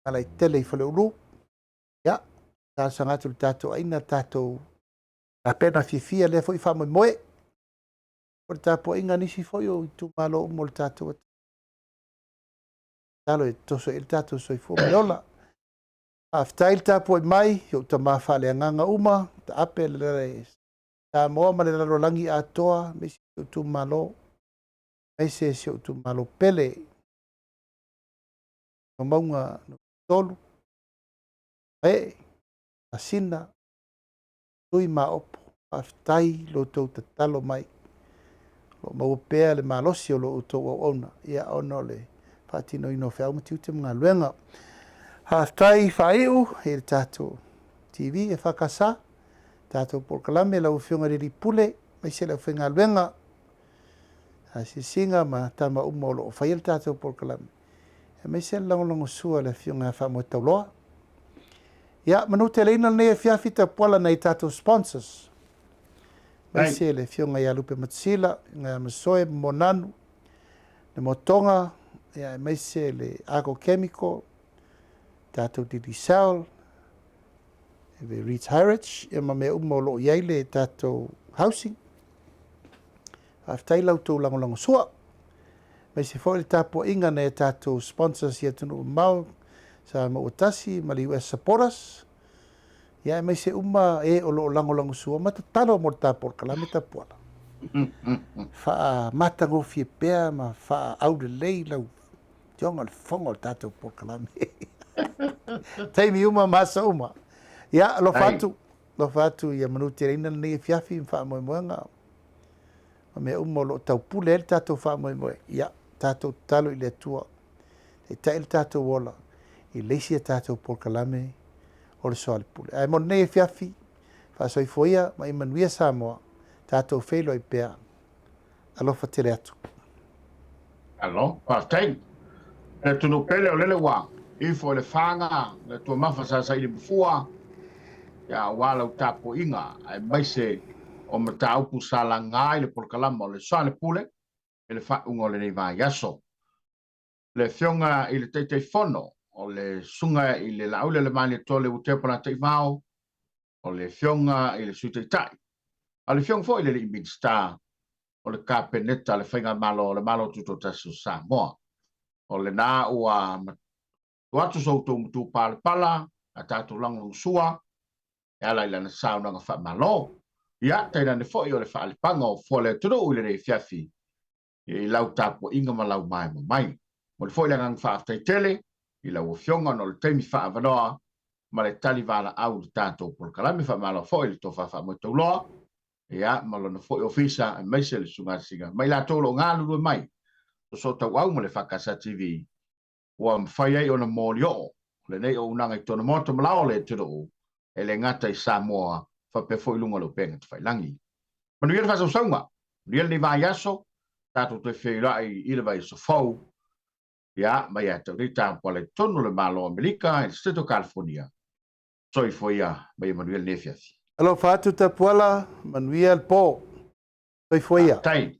Malaetele i Faleulu. Ia, talosaga atu i le tatou aiga, tatou tapena fiafia lea foi faamoemoe. O le tapuaiga a nisi foi o itumalo uma o le tatou atunuu. Tatalo e toso i ai le tatou soifua ma le ola. Faafetai le tapuai mai i ou tama faaleagaga uma, taape le Samoa ma le lalolagi atoa, aemaise si ou itumalo, aemaise si ou itumalo pele. Mauga 3, Ee, Masina, Tui ma Opo, faafetai lo outou tatalo mai. O lo o maua pea le malosi o lo outou auauna, ia ona o le faatinoina o feau ma tiute ma galuega. Faafetai faaiu i le tatou TV e FKS, tatou polokalame lau Afioga i le Alii Pule, aemaise le aufaigaluega, asiasiga ma tama uma o lo o faia le tatou polokalame, aemaise le lagolagosua a le Afioga ia Faamoetauloa. Ia, manuteleina lenei afiafi tapuala nai tatou sponsors. Aemaise le Afioga ia Lupe Matasila, Afioga ia Masoe Monanu, le Motoga, ia aemaise le Argo Chemical, tatou Digicel, le Reach Heritage, ia ma mea uma o lo o i ai le tatou housing. Faafetai la outou lagolagosua. Aemaise foi le tapuaiga nai a tatou sponsors i atunuu mamao, Samoa ua tasi ma le US Supporters. Ia aemaise uma e o lo o lagolagosua ma tatalo mo le ta polokalame Tapuala. Faamatagofie pea ma faaaulelei lau Afioga o le Fofoga o le tatou polokalame. Taimi uma ma aso uma. Ia, alofa atu, alofa atu ia manuteleina lenei afiafi ma faamoemoega ma mea uma o lo o taupule ai le tatou faamoemoe. Ia, tatou tatalo i le Atua taitai le tatou ola i le isi a tatou polokalame o le Soalepule. Ae mo lenei afiafi, faasoifua ia ma ia manuia Samoa, tatou feiloai pea. Alofa tele atu. Malo, faafetai. Le atunuu pele o lele ua ifo i le faga le tuamafa sa saili mafua, ia aua lau tapuaiga aemaise o mataupu sa laga i le polokalama o le Soalepule i le faaiuga o lenei vaiaso. Le Afioga i le Taitaifono o le Susuga i le Laauli o le Malietoa Leuatea Polataivao, o le Afioga i le Sui Taitai, a o le Afioga foi i le Alii Minisita o le Kapeneta a le Faigamalo o le Malo Tutoatasi o Samoa. O lena ua tuu atu so outou matupalapala a tatou lagolagosua e ala i lana saunoaga faamalo. Ia, tainane foi o le faalepaga o fua o le atunuu i lenei afiafi i lau tapuaiga ma lau maema mai. Momoli foi le agaga faafetai tele i lau Afioga ona o le taimi faaavanoa ma le tali valaau i le tatou polokalame. Faamalo foi i le tofa faamoetauloa ia ma lona foi ofisa aemaise le Susuga Asiga ma i latou o lo o galulue mai soosootaua ma le FKS TV ua mafai ai ona molioo lenei auaunaga i tona maota ma lao o le atunuu, e le gata i Samoa, faapea foi i luga o le upega tafailagi. Manuia le faasausauga, manuia lenei vaiaso, tatou toe feiloai i le vaiaso fou, ia, mai ia te au nei tapuala i totonu o le Malo o Amerika, i le State o California. Soifua ia, ma ia manuia lenei afiafi. Alofa atu Tapuala, manuia le po. Soifua ia. Faafetai.